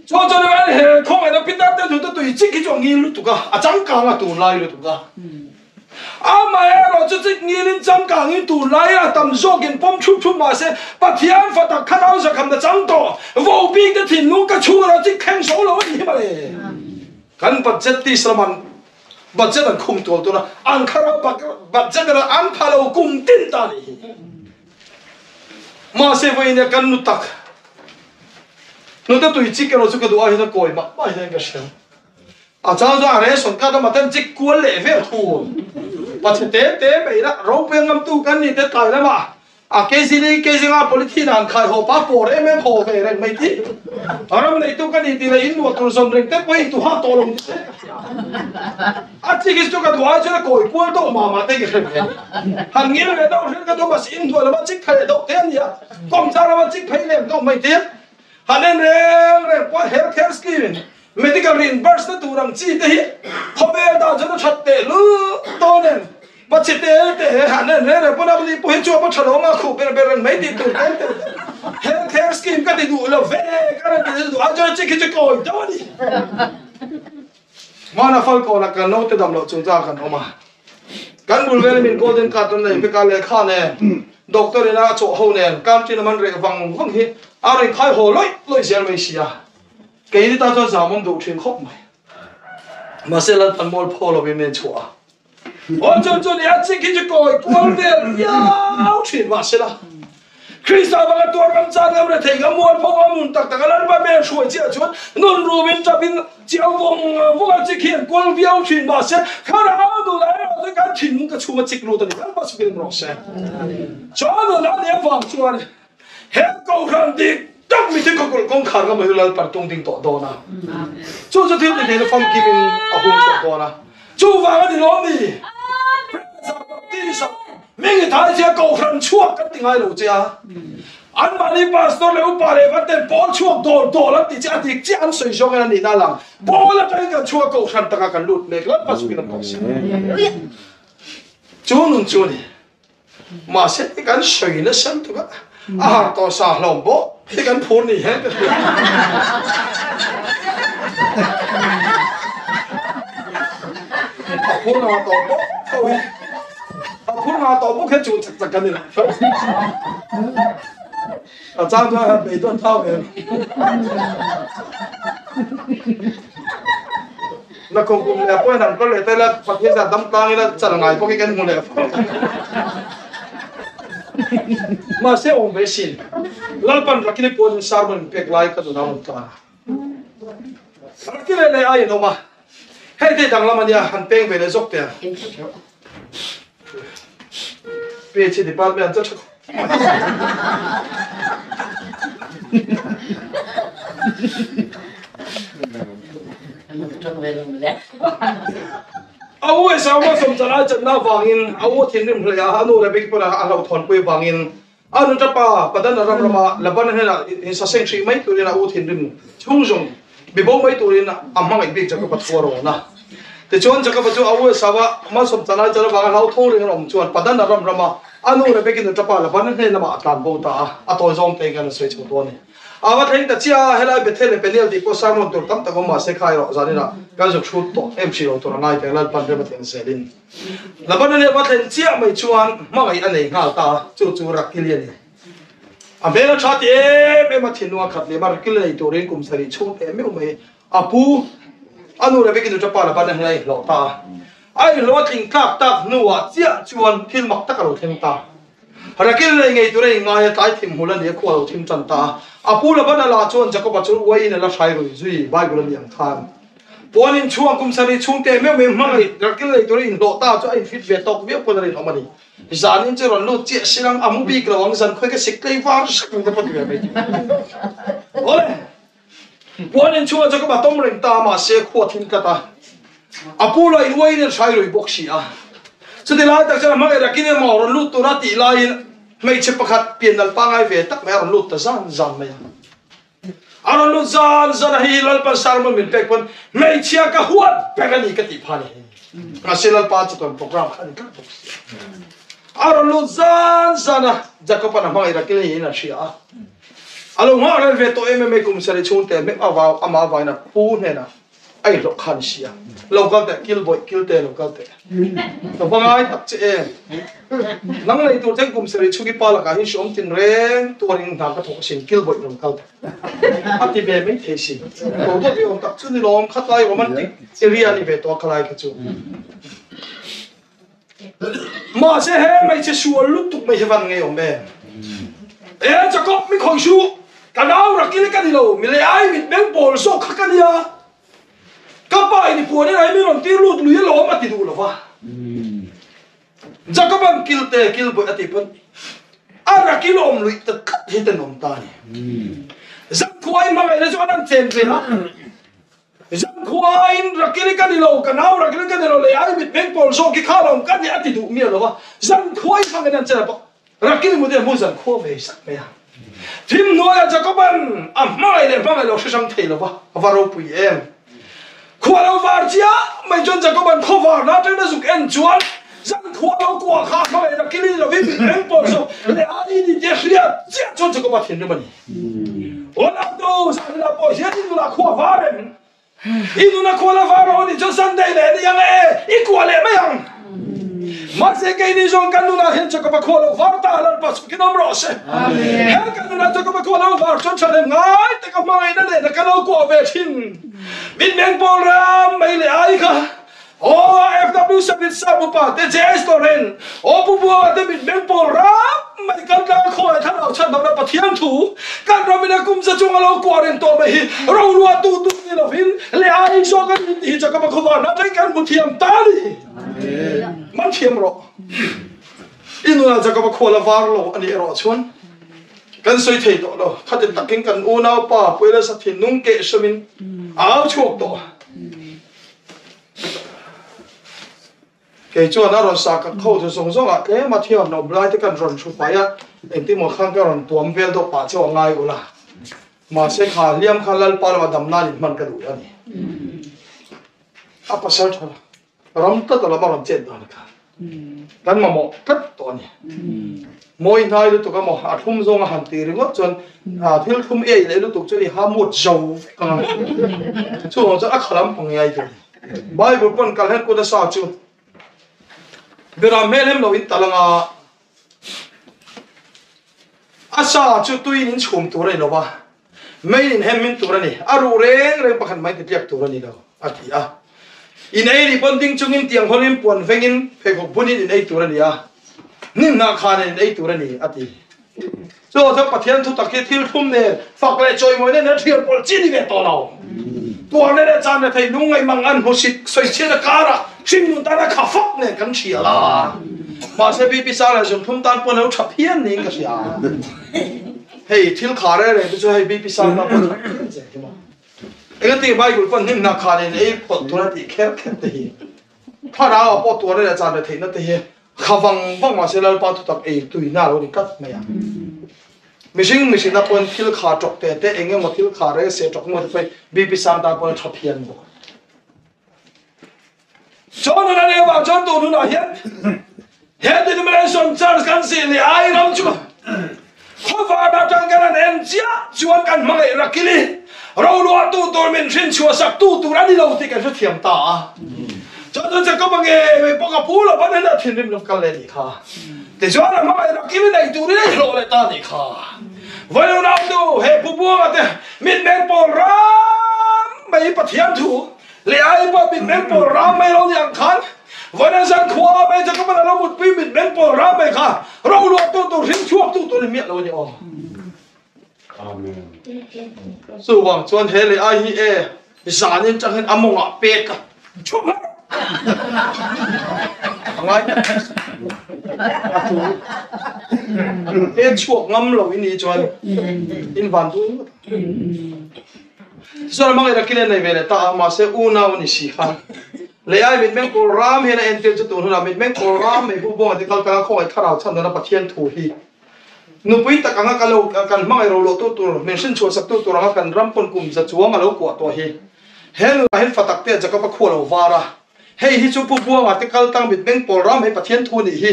Chuan chuan an he khawngaihna pitar te hnute tui chik hi chu a ngil lutuk a, a changkang a tunlai lutuk a. Amaherawh chu chik ngilin changkangin tunlai a tam zawkin pawm thup thup mah se Pathian fa tak kha rau zakhamna chang tawh vo bik te thinlung ka chhung erawh chik thleng zo lo a ni hi mawle. Kan budget tih salam budget an khum tual tual a, an kha rau budget erawh an pha lo kum tin ta a nih hi. Mahse vawiin kan nu tak nute tui chik erawh chu ka duh ai hian a kawi mah mah hian ka hria. A chang chuan a ration card a maten chik kual leh vel thun. Pachhe te te mai la ropui ngamtu kan ni te tlai lamah A kg li kg nga polythene an khai haw pa pawr em em haw ve reng mai ti. A ram neitu ka ni ti leh in luah tur zawn reng te pawh hi tu ha tawh lo ni se. A chi khi chu ka duh ai chuan a kawi kual deuh mah mah te ka hre ve. Han ngil ve deuh hret ka duh mahse in hnuai lama chik thla leh deuh te a nia. Kawmchar lama chik phei lem deuh mai ti. Han en reng reng pawh health care scheme Medical reimburse na tur ang chi te hi khawvel dan chuan a that teh lut dawn em? Pachhe te te he han en reng reng pawn a ni pawh hi chuap a tha lo anga khuh ber ber reng mai tih tur te te health care scheme ka ti duh lo ve ka rawn ti duh a chuan chi khi chu kawi deuh a ni. Hmana Falkawnah kan naute dam loh chungchang kan awm a, kan bul vel min golden card an nei vek a, lehkha nen doctor ina a chawh ho nen country lam an reh vang vang hi a rawn khai haw lawih lawih zel mai si a. Kei ni ta chuan zam awm duh thin khawp mai. Mahse Lalpan mual phaw lovin min chhuah a. Aw chuan chuan i a chik hi chu kawi kual vel viau thin mahse la Krista vanga tuar ngam chan ngam rethei ngam mual pho ngam hun tak tak a Lalpan vel hruai chiah chuan nun rumin tapin chiau vawng vawng a chik hian kual viau thin mahse thlarau duh lai erawh chuan kan thinlung ka chhung a chik lut a ni. Lalpa chu biak rawh se. Chuan nun a nih avang chuan He kohhran dik tak mi chu ka kulh kawngkhar ka hmu Lalpan tung ding tawh dawn a, chu chu thil tihtheihna famkimin a hung chhuak dawn a, chuvang a ni lawm ni? Preza Baptist ah ming i thai chia kohhran chhuak kan ti ngai lo che a, anmahni pastor leh upa leh van ten pawl chhuak dawl dawl an ti che a dik chiah an sawi zawng in a nihna lang pawl atangin kan chhuak a kohhran takah kan lut mek Lalpa chu kin a pawh si. Chu nun chu a ni. Mahse hi kan sawi nasa lutuk a, a har tawh sa hlawm bawk hi kan phur ni hian ka hria. A phur nga tawh bawk tho hi, a phur nga tawh bawk hian chu chak chak kan ni lo. A chang chuan han beidawn thau ve. Na kum kum leh pawhin an kal leh ta ila, Pathian zah dam tlang ila chal ngai bawk hi kan hmu leh fo. Mahse awm ve sin. Lalpan Rakili puan in sermon in pek lai ka nunah a rawn tlan a. Rakili leh ai in awm a. Hei te danglam a nia, han peng ve leh zawk teh ang. PHE department an cha tha khawp mai. A u Esau a sawm chan a channa avangin a u a thinrim hle a, a nu Rebeki pawn a hlauhthawnpui avangin a nu tapa Padan Aram rama Laban hnenah insaseng hrih mai turin a u thinrim chhung zawng Bibo mai turin a hmangaih bik Jakoba thu a rawn a. Tichuan Jakoba chu a u Esau-a malsawm chan ai chan avanga hlauthawng ring a awm chuan Padan Aram rama a nu Rebeki nu tapa Laban hnen lamah a tlan bo ta a, a tawi zawng te hian a sawi chho dawn a ni. A va thleng ta chiah a, helai Bethel leh Peniel tih pawh sermon tur tam tak awm mahse kha erawh zaninah kan zuk hrut tawh em hrih lo tur a ngai teh Lalpan rem a tlen zelin. Labana leh va thlen chiah mai chuan hmangaih a nei nghal ta a, chu chu Rakili a ni. A hmel a tha ti em em a, thinlung a khat lem a, Rakili nei turin kum sarih chhung teh meuh mai a pu, a nu Rebeki nuṭa pa Labana hian a inhlawh ta a. A inhlawh a tling tlak tak hnuah chiah chuan thil mak tak a lo thleng ta. Rakil nei ngei tura inngai a, tlai thim hmul a ni a, khua a lo thim tan ta a. A pu Labana lah chuan Jakoba chu uaiin a la hrai rui zui, Bible a ni ang khan. Puan inchhuang kum sarih chhungte meuh mai hmangaih Rakil nei tura inhlawh ta chu a infit ve tawk viau pawn a rinawm a ni. Zanin chu rawn lut chiah silang a mu bik lo ang, zan khawi ka sik tlei var sak ang te pawh ti ve mai tih. Awle! Puan inchhungah Jakob a tawm reng ta a, mahse khua thim tlat a. A pu lah in uaiin an hrai rui bawk si a. Chuti lai tak chuan a hmangaih rakin emaw rawn lut tura tih laiin hmeichhe pakhat pian nalh pangngai ve tak mai a rawn lut ta zan zan mai a. A rawn lut zan zan a, hei hi Lalpan sermon min pek pawn hmeichhia ka huat ber a ni ka tih pha a ni. Mahse Lalpa chatuan program kha a ni tlat bawk si a. A rawn lut zan zan a, Jakob-an a hmangaih rakin niin a hria a. A lo nghah rel ve tawh em em mai kum sarih chhungte meuh a vau amah avangin a pu hnenah a inhlawh kha a ni si a. Lo kal teh kil bawih kil te lo kal teh. Ka va ngai tak che em. Nang nei tur ten kum sarih chhung i pa lakah hian hreawm tin reng tuarin hna ka thawk asin kil bawih rawn kal teh. A ti ve mai thei si. Ko dawt i awm tak chu ni lawm khatlai romantic area a ni ve tawh a khalai kha chu. Mahse he hmeichhe sual lutuk mai hi van ngei awm em? E Jacob mi khawi suh, ka nau rakil ka ni lo, mi leh ai mit meng pawl zawk kha ka nia. Ka pa in i puan in ai mi rawn tir lut lui alawm a ti duh lo va. Jacob-a'n kilte kil bawih a tih pawn a rakil awm luih ta tlat hi tenawm ta a ni. Zangkhuai hmangaihna chu an han chen ve a. Zangkhuain Rakili ka ni lo, ka nau Rakili ka ni lo leh ai mitmeng pawl zawk hi kha lo ka ni a ti duh miah lo a, Zangkhuai hmangin an chen a bawk. Rakili mute a hmu zankhua ve sak mai a. Thim hnuaiah Jakoban a hmangaih leh hmangaih lo hre hrang thei lo va, a va ropui em. Khua lo var chiah mai chuan Jakoban khaw varna atangin a zuk en chuan Zankhua lo kuah kha hmangaih Rakili ni lovin mitmeng pawl zawk leh ai ni tih a hriat chiah chuan Jakoba thinrim a ni. Orlando Zanila pawh hian i nunah khua var em? I nuna khua la var lo anih chuan Sunday leh ni ang e, i kuah leh mai ang. Mahse keini zawng kan nunah hian Jacob-a khua lo var ta Lalpa chu kin awm rawh se. He kan nunah Jacob-a khua lo var chuan ṭhahnem ngai taka hmangaihna lehna ka lo kuah ve ṭhin. Min meng pawl ram mai leh ai kha Aw FW Sabit Sap upa te JS Toren Aw Pu Buanga te mit meng pawl ram mai kan tlang khawi thlarau chhan lohna Pathian thu kan ram in a kum za chung a lo kuah reng tawh mai hi rorua tu tu ni lovin leh a in zawk a ni tih hi Jacob-a khawvar hna teng kan hmu thiam ta a ni. Man thiam rawh. I nunah Jacob-a khual a var lo a nih erawh chuan kan sawi thei tawh lo. Khatin takin kan unaupa Puelasa thinlung keh hremin a au chhuak tawh a. Kei chuan a rawn sa ka kho chu zawng zawng ah tlem a thiam lo lai te kan rawn thu pai a, engtin maw khan ka rawn tuam vel deuh pah chu a ngai ula. Mahse kha hliam kha Lalpa lama dam nan in hman ka duh a ni. A pasal tha ram tlat a lam a rawn chet dan kha. Kan mamawh tlat tawh a ni. Mawi hnai lutuk a maw, a thlum zawng a han ti ringawt chuan thil thlum ei leh lutuk chuan i ha mut zo vek ang a. Chuvang chuan a kha lam pang ngai tur. Bible pawn kal hian kut a sa chu Beram hmel hem lo in tal anga a sa chu tuiin in chhum tur a ni lo va, mei in hem min tur a ni, a ruh reng reng pakhat mai titliak tur a ni lo, a ti a. In ei nih pawn ding chungin tiang hawlin puan vengin pheikhawk bunin in ei tur a ni a, hnim hnah khanin in ei tur a ni, a ti. Chu chuan Pathian thu tak hi thil thlum nen fak leh chawimawi nen a thial pawlh chi ni ve tawh lo. Tuarna leh chan rethei lungngaih mang an hmusit sawichhiat a karah hringnun tan a kha fak nen kan hria la. Mahse BP sang leh zunthum tan pawh lo tha phian niin ka hria. Hei thil kha reng reng te chu hei BP sang tan pawh tha phian che hi maw. Engati Bible pawn hnim hna kha nen ei phawt tur a tih kher kher te hi. Thlarau ah pawh tuarna leh chan retheihna te hi Kha vang vang mahse Lalpa thutak ei tuina a lo ni tlat mai a. Mihring mihrinna pawn thil kha tawk te te eng emaw thil kha reng se tawk maw te pawhin BP sang tan pawn a tha phian bawk. Chuan hun a nih avang chuan tun hunah hian he denomination church kan zih leh ai ram chu khawvar atang kan han en. en chiah chuan kan hmangaih Rakili roluahtu tur min hrinchhuah saktu tur a ni lo tih kan hrethiam ta a. Chuan chuan Jakob-a ngei mai pawh ka pu lo ban hian a thinrim lo kal leh a nih kha. Tichuan a hmangaih Rakili nei turin a inhlawh leh ta a nih kha. Vawiin unautu he pu Buanga te mitmeng pawl ram mai Pathian thu leh ai pawh mitmeng pawl ram mai lo ni ang khan Vawiin zan khua mai Jakob-a lo mutpui mitmeng pawl ram mai kha Roluahtu tur hrimchhuaktu tur ni miah lo a ni aw. Amen. Chuvang chuan he leh ai hi e zanin tang hian a mawngah pek a chhuak hlauh a ngai a tu pek chhuak ngam lo i nih chuan in van duh ngawt. Tichuan a hmangaih rakin a nei ve leh ta a, mahse unau a ni si khan. Lei ai mitmeng kawl ram hian a entir chu tun hunah mitmeng kawl ram mei hu buanga te kal tanga khawngaih thlarau chhan dawna Pathian thu hi nupui tak anga ka lo kan hmangaih ro loh tu tur min hrinchhuah sak tu tur anga kan ram pawn kum za chuang a lo kuah tawh hi he nunah hian fa tak te a Jacob a khu a lo var a hei hi chu pu buanga te kal tang mitmeng kawl ram hei Pathian thu nih hi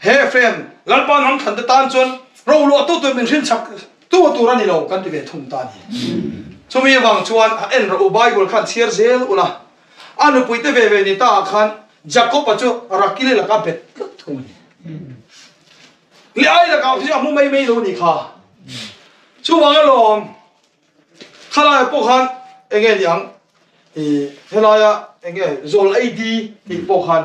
he Ephraim Lalpa hnam thlan te tan chuan ro luah tu tur min hrinchak Tu tur a ni lo kan ti ve thung ta a ni. Chumi avang chuan a en rawh u, Bible khan chhiar zel ula, a nupuite ve ve ni ta ah khan Jacob-a chu Rakili laka bet tlat thung a ni. Leh ai lakah chu a hmu mai mai lo a nih kha. Chuvang alawm khalaiah pawh khan enge ni ang, ih helaia enge zawl ei di tih pawh khan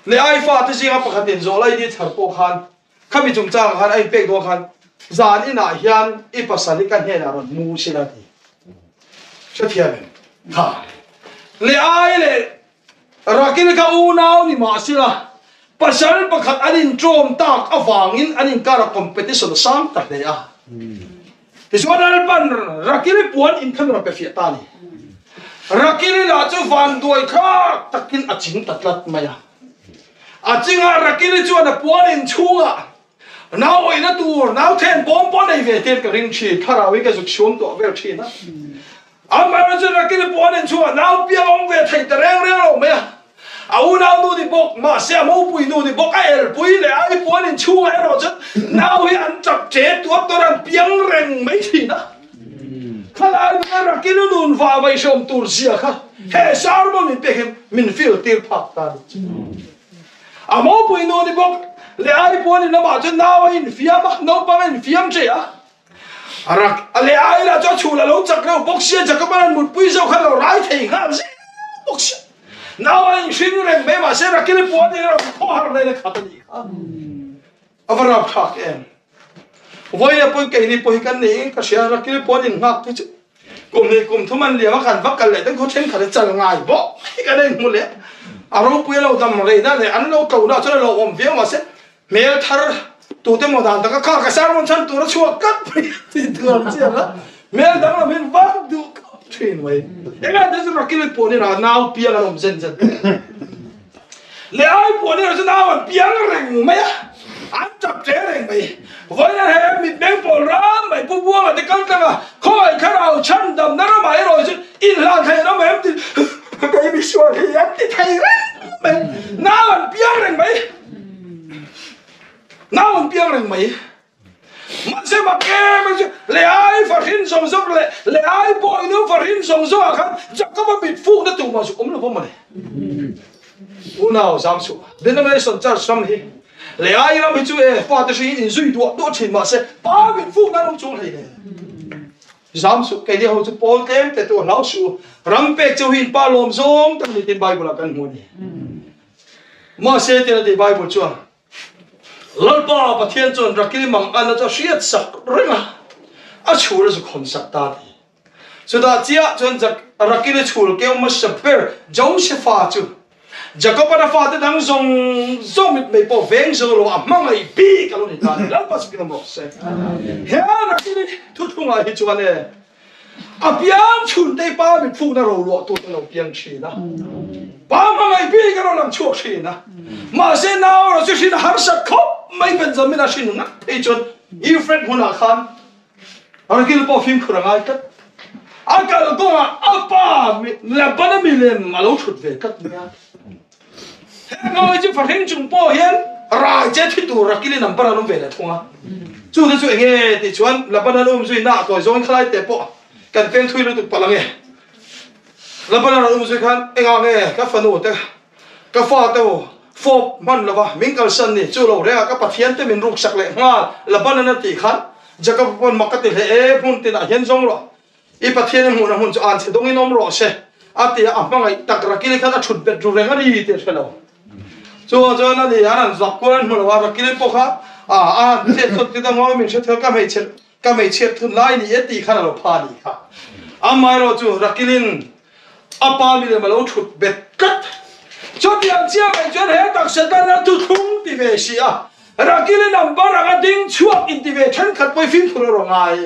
Leh ai fate zinga pakhatin zawhlai ni chhar pawh khan khami chungchangah khan a inpek dawn khan zan inah hian i pasal hi ka hnenah rawn mu sin a ti. Hrethiam em? Kha. Leh ai leh Rakil kha unau ni mah sila pasal pakhat an intawm tak avangin an inkara competition a sang ta hle a. Tichuan Lalpan Rakili puan inthlan rawn pe fiah ta a ni. Rakili lah chu vanduai thlak takin a ching ta tlat mai a. A chingah Rakili chuan a puan inchhungah nau awihna tur nau then bawm pawh nei ve tir ka ring thin, thlarau hi ka zuk chhuang tawh vel thin a. Amaherawhchu Rakili puan inchhungah nau piang awm ve thei ta reng reng lo mai a. A unau nu ni bawk, mahse a mopui nu ni bawk, a elpui leh a i puan inchhungah erawh chuan nau hi an tap che tuar tuar an piang reng mai thin a. Khalai nuna Rakili nun vah vaihrawm tur zia kha he sermon min pek hian min feel tir phak ta a ni. A mopui nu ni bawk leh a i puan in lamah chuan nau a infiam a, naupang a infiam che a. A rak a leh a elah chuan chhul a lo chak reuh bawk sia, Jacob-a'n an mutpui zawk khan lo rai thei nghal zel bawk sia. Nau a inhring reng mai mahse Rakili puan in a rawn thaw har leh le khat a nih kha. A va rap thlak em. Vawiin pawhin keini pawh hi kan niin ka hria, Rakili puan in nghak te chu kum hnih kum thum an liam a, kan va kal leh ten khaw thenkhat a chal ngai bawk mai kan inhmu leh. A ropui a lo dam reina leh an lo tlo na chuan a lo awm viau mahse Hmel thar tute maw dan taka kha ka sermon chhan tur a chhuak tlat mai tih tur ang chiang a, hmel danglam hian vak duh khawp thin mai. Engah te chu Rakil puan in a nau piang an awm zen zen leh ai puan in chu nau an piang reng mai a, an tap hle reng mai. Vawiin he mitmeng pawl ram mai Pu Buanga te kal tlang a, khawngaih thlarau chhan damna ramah erawh chu inhlan theih ram em ti kei misual hi an ti thei reng mai, nau an piang reng mai. Nau an piang reng mai. Mahse mak em em chu Leai fahrin zawng zawng leh Leai bawinu fahrin zawng zawng ah khan Jacob-a mit fukna tur mah chu awm lo va mawle. Unau zam suh. Denomination church ram hi Leai ram hi chu e fate hri in zui duah duah thin mahse pa mit fukna an awm chuang hlei le. Zam suh keini ho chu pawl tlem te tu hlau suh. Ram pek cheu hi in pa lawm zawng tak ni tin Bible ah kan hmu a ni. Mahse tia tih Bible chuan Lalpa Pathian chuan Rakili mang an a chu a hriat sak reng a, a chhul a zu khawn sak ta ti. Chutah chiah chuan Rakili chhul keu hmasa ber Josefa chu Jakob-an a fate dang zawng zawng mitmei pawh veng zo lo a hmangaih bik a lo ni ta a ni. Lalpa chu kinawm rawh se. He Rakili thuthlungah hi chuan e A piang chhun te pa mitfukna roluah tur te lo piang thin a, pa hmangaih bik a rawn lang chhuak thin a. Mahse nau erawh chu hrin a harsat khawp mai Benjamin a hrin ngat phei chuan Euphrates hmunah khan Rakil pawh fimkhur a ngai tlat. A kal kawngah a pa Laban-a milem a lo thut ve tlat mai a. He ngawi chu fahring chung pawh hian. Rai che thi tur Rakili number an awm ve leh thung a. Chu te chu enge tih chuan Laban an um zui na tawi zawngin khalai te pawh kan peng thui lutuk palh ange. Laban an um zui khan enga nge ka fanu te ka fa te u fawp hman lova min kalsan ni chu lo reng a ka Pathian te min ruksak leh nghal Laban an a tih khan Jacob pawn mak ka ti hle e hmun tinah hian zawng rawh. I Pathian i hmuhna hmun chu an chhe dawngin awm rawh se, a ti a, a hmangaih tak Rakili khan a thut bet ru reng a ni tih a hre lo. Chuvang chuan a ni, an han zak kual an hmu lo a, Rakili pawh kha a a han chet chawt tit a, ngawi min hre thei a, ka hmeichhe ka hmeichhiat thun lai ni e tih khan a lo pha a nih kha. Amaherawh chu Rakilin a pa milem a lo thut bet tlat. Chutiang chiah mai chuan he taksa tan a thuthlung ti ve si a, Rakil in an bar anga ding chhuak in ti ve thenkhat pawh i fimkhur erawh ngai.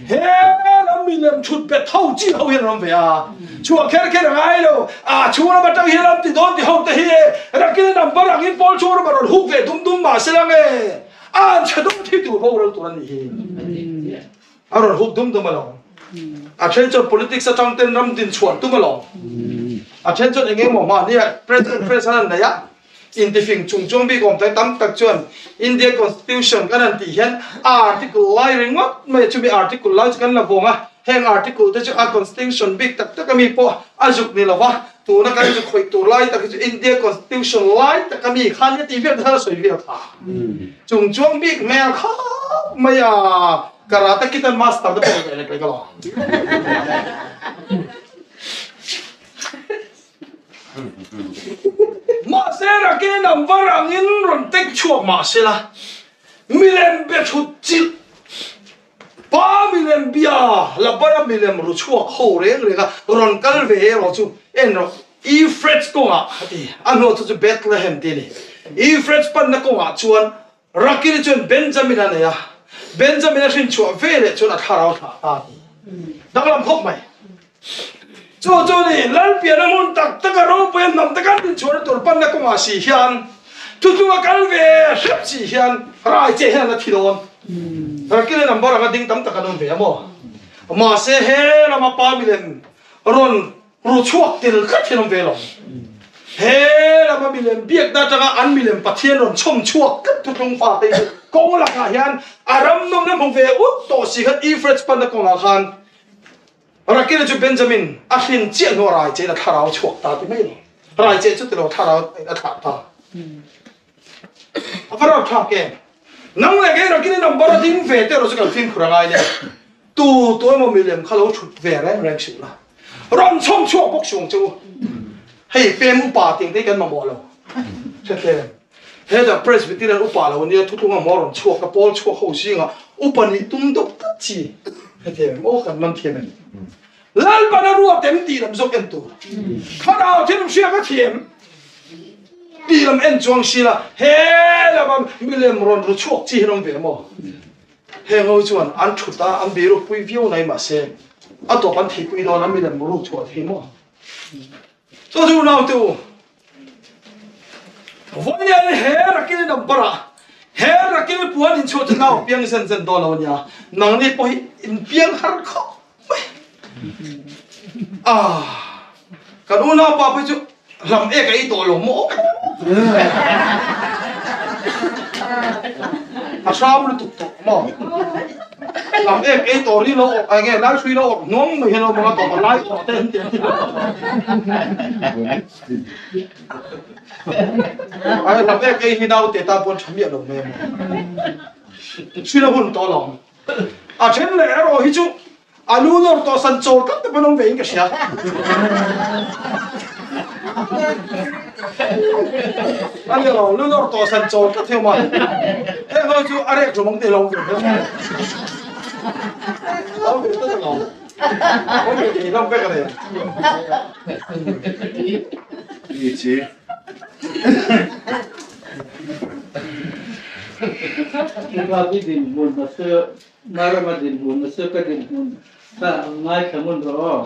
He ram milem thut bet ho chi ho hian an awm ve a, chhuah kher kher a ngai lo, a chhung lam atang hian an ti dawn ti ho te hi e, Rakil in an bar angin pawl chhung ram a rawn huk ve dum dum mah se lang e, a an chhe dum thi tur boral tur a nih hi. A rawn huk dum dum alawm. A then chuan politics atang ten ram din chhuan tum alawm. A then chuan eng emaw mahnia president president an nei a, intifing chung chuang bik awm tak tam tak chuan India constitution kan han tih hian a article lai ringawt mai a, chumi article lai chu kan la vawng a, heng article te chu a constitution bik tak tak ami pawh a zuk ni lova, tuna kan zuk khawih tur lai tak hi chu India constitution lai tak ami khan heti vel te khan a sawi vel kha. Chung chuang bik hmel khap mai a, karate kid an master te pawh ve lek lek alawm. Mahse rakin number angin rawn tek chhuak mahsela milem be thut chilh pa milem bia labara milem ru chhuak ho reng reng a rawn kal ve erawh chu en rawh Euphrates kawngah a ti a hnuah chu chu Bethlehem tih a ni Euphrates panna kawngah chuan Rakili chuan Benjamin a nei a, Benjamin a hrin chhuah ve leh chuan a thlarau thlah ta a ti. Danglam khawp mai. Chu chu ni, Lalpiana hmun tak taka ropui a hnam taka din chhuahna tur panna kawngah si hian thutlung a kal ve hrep si hian rai che hian a thi dawn. Rakili number anga ding tam tak an awm ve a maw? Mahse he lama pa milem rawn Ru chhuak tel tlat hian awm ve lo. He lama milem biakna atanga an milem Pathian rawn chhawm chhuak tlat thutlung fa te hi kawng lakah hian a ram nawmna hmu ve ut tawh si khan Euphrates panna kawngah khan Rakila chu Benjamin a hrin chiah hnuah rai chein a thlarau chhuak ta ti mai lo. Rai cheh chu ti lo thlarau a thlah ta. A va rap thlak em? Nang leh kei Rakili number a ding ve te erawh chu kan fimkhur a ngai nia. Tu tu emaw milem kha lo thut ve reng reng suh la. Rawn chhawm chhuak bawk suh ang che u. Hei pem upa tih ang te hi kan mamawh lo. Hrethlem. Hetah Presbyterian upa lo ania thutlung a maw rawn chhuak a pawl chhuak ho zingah upa nih tum deuh tlat chi. Hrethlem aw kan man thiam em. Lalpan a ruat em tih lam zawk en tur. Thlarau thil hriak a thiam tih lam en chuang si la he lama milem rawn ru chhuak chi hi an awm ve maw? Heng ho chuan an thut a, an biruk pui viau nai mahse a tawp an thihpui dawn a milem ruk chhuah thei maw? Chaw chu unau te u, vawiin he rakin number ah he rakin puan inchhuah chu nau piang zen zen dawn lo a nia, nangni pawh hi in piang har khawp mai. Ah, kan unau pa pawh chu hlam ek a ei tawh lo maw? A hram lutuk tawh maw? Hlam ek ei tawh ri lo awk ai nge lai hrui lo awk hnuang mai hian a awm ang a tawp a lai awk te an ti an ti. Ai hlam ek ei hi naute tan pawn tha miah lo mai a maw? Hri la hun tawh lo. A then leh erawh hi chu a lu nawr tawh san chawl tlat te pawn awm ve in ka hria. A ni lo, lu nawr tawh san chawl tlat hi awm a. Heng ho chu a rek ṭum ang tih lo awm ve hle. Lo ve tlat a lo. Awm ve thei hlawm vek a ni. Ni chi. Chupa dinhmun a se, Marama dinhmun a se, ka dinhmun kha ngaithla ngun rawh aw.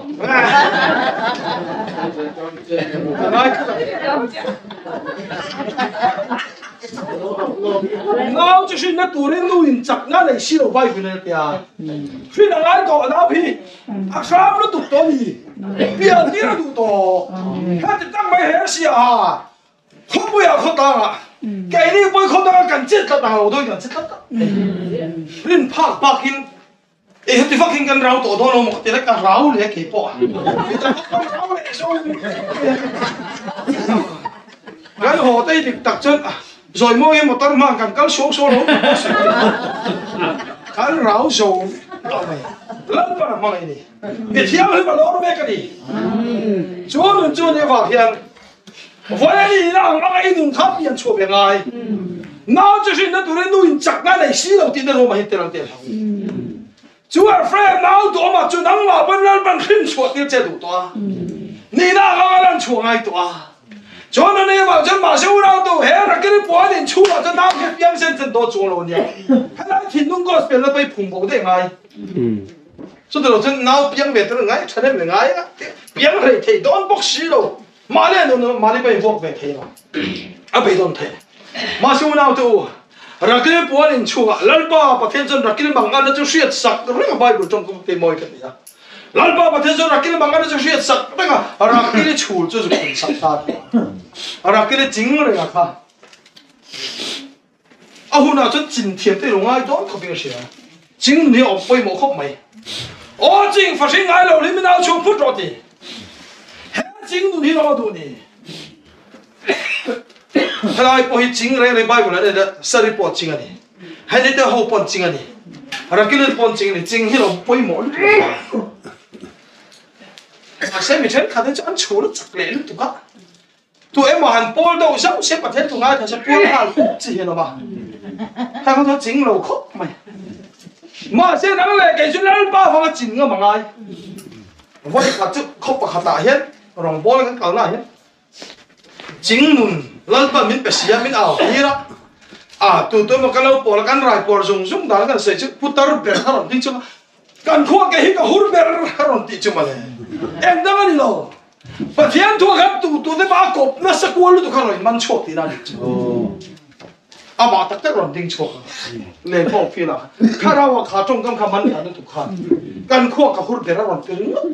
Nau chu hrinna turin nu in chakna nei si lo Bible in a tia. Hrin a ngai tawh nau hi a hram lutuk tawh a ni. Pian tir a duh tawh. Heti tak mai he sia. Khawpuiah khawtangah. Keini pawi khawp danga kan chet tlat ang lo dawn kan che tlat a. Rin phak bakin e heti vakin kan rau tawh dawn lo maw ka ti le ka rau leh kei pawh. Ka rau leh zo. Kan haw te dik tak chuan zawi mawi hi motor hmang kan kal suau suau lo kan rau zo tawh mai. Lalpan a hmangaih ni. Mi thianghlim a lawr mek a ni. Chu nun chu ni avang hian Vawiin ina ang anga i nun kha pian chhuah ve ngai. Nau chu hrinna turin nu in chakna nei si lo tihna ruamah hian tel ang tel hau. Chu a friend nau duhawmah chu nangmah pawn Lalpan hrin chhuah tir che duh tawh a. Nihna ang anga lan chhuah ngai tawh a. Chuan a nei avang chuan mahse unau tu he Rakiri puan in chhungah chuan nau hi piang sen sen dawn chuang lo ania. Helai thinlung gospel na pawh i phung bo daih ngai. Chutilo chuan nau piang ve tur ngai tha nem ngai a piang rei thei dawn bawk si lo. Mahni a nun mahni pawhin vuak ve thei lo. A bei dawn thei. Mahse unau te u, Rakil puan in chhungah Lalpa Pathian chuan Rakil manganna chu hriat sak reng a Bible tawngkam te mawi ka ti a. Lalpa Pathian chuan Rakil manganna chu hriat sak reng a Rakil i chhul chu zu khun sak ta ti a. Rakil i ching reng a kha. A hunah chuan chin thiam te ilo ngai dawn khawpin a hria. Ching nun hi a awm pawimawh khawp mai. Aw ching fahring ngai lo hlim in au chhung phut rawh ti. He ching nun hi lo a duh ni. Helai pawh hi ching reng reng Bible an en a sari pawh ching a ni. Hei te ho pawh an ching a ni. Rakilin pawh an ching a ni. Ching hi lo pawimawh lutuk. Mahse mi thenkhat hi chu an chhul a chak leh lutuk a. Tu emaw han pawl deuh zauh se Pathian thu ngaithla se pual nghal khawp chi hian awm a, heng ho chu ching lo khawp mai. Mahse nang leh kei chu Lalpa vanga chin ngam a ngai. Vawi khat chu khaw pakhatah hian rawngbâwl kan kalnaah hian ching nun Lalpa min pe si a, min au tir a, a tu tu emaw ka lo pawl a, kan rai puar zung zung dan kan sawi chu putar ber kha rawn ding chunga kan khua ke hi ka hur ber a rawn tih chu mawle. Eng dang a ni lo. Pathian thu a khan tu tu te pawh a kawp nasa kual lutuk kha rawn man chhuak tihna a nih chu. Amah tak tak rawn ding chhuak a. Len pawh feel a thlarau ah kha tawngkam kha man dan lutuk khan kan khua ka hur ber a rawn ti ringawt.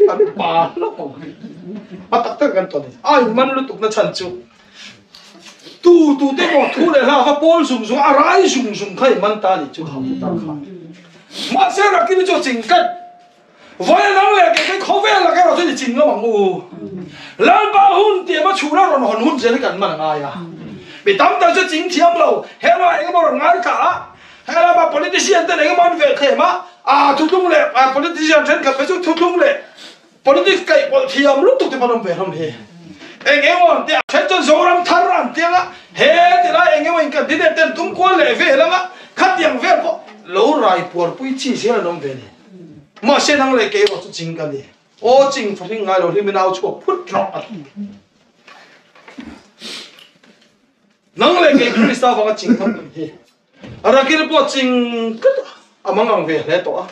Kan pa hlauh ang hi. A tak tak kan tawn a ni. A in man lutuk na chhan chu tu tu te pawh thu leh hla kha pawl zung zung a rai zung zung kha in man ta a nih chu kha putar kha. Mahse Rakimi chu a ching tlat. Vawiin nang leh kei te khawvel laka erawh chuan i chin ngam ang u. Lalpa hun tiam a chhura rawn hawn hun zel hi kan man a ngai a. Mi tam tak chu ching thiam lo, helama engemaw rawn ngaithla a, helama politician ten engemaw an veh thlem a, aa thuthlung leh politician thenkhat phei chu thuthlung leh politics kaih pawlh thiam lutuk te pawh an awm ve hlawm hi. Eng emaw an tia, then chuan Zoram thar an tiang a, he ti lai eng emaw in candidate ten tum kual leh vel ang a, khatiang vel pawh lo rai puarpui chi zel an awm ve ni. Mahse nang leh kei erawh chu ching ka ni. Aw ching fahring ngai lo hlim in au chhuak phut rawh a ti. Nang leh kei Krista vanga ching tham kan hi. Rakil pawh ching tlat a, a mangang ve hle tawh a.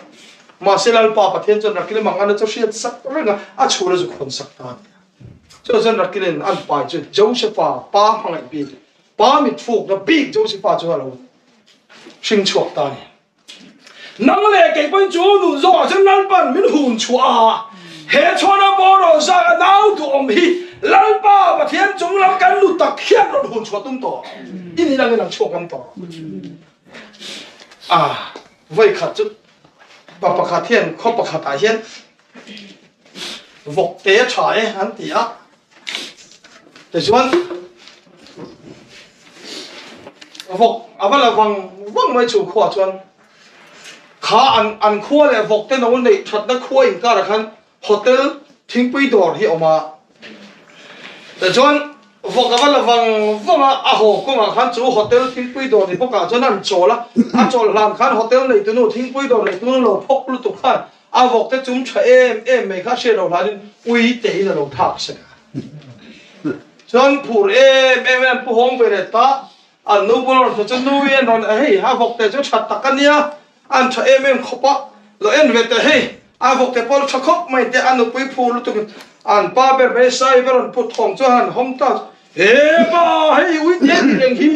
Mahse Lalpa Pathian chuan Rakil mangana chu hriat sak reng a, a chhul a zu khawn sak ta a ti a. Chu chuan Rakilin an pai chu Josepha pa hmangaih bik, pa mitfukna bik Josepha chu a lo hring chhuak ta a ni. Nang leh kei pawhin chu nun zawkah chuan Lalpa'n min hun chhuah a, he chhuana boral zaka nau duhawm hi Lalpa Pathian chung lam kan nu tak hian rawn hun chhuah tum tawh i nih langin ang chhuak ngam tawh. A vawi khat chu pa pakhat hian khaw pakhatah hian vawk te a tha e an ti a, tichuan vawk a va la vang vang mai chu khuaah chuan kha an an khua leh vawk te no neih thatna khua inkarah khan hotel thingpui dawr hi a awm a, tichuan vawk a va la vang vang a, a haw kawngah khan chu hotel thingpui dawr ni bawkah chuan an chawl a, a chawl hlan khan hotel neitunu thingpui dawr neitunu lo phawk lutuk khan A vawk te chung tha em em mai kha hriat loh hlanin ui te in a lo thak sek a. Chuan phur em em in an pu hawng ve leh ta, an nu bul a rawn hmu chu nu in an rawn hei a vawk te chu tha tak a nia, an tha em em khawp a, lo en ve teh hei a vawk te pawh a tha khawp mai teh a nupui phur lutuk in an pa ber mai sai ber rawn put thawng chuan han hawng ta he pa hei ui te ti reng hi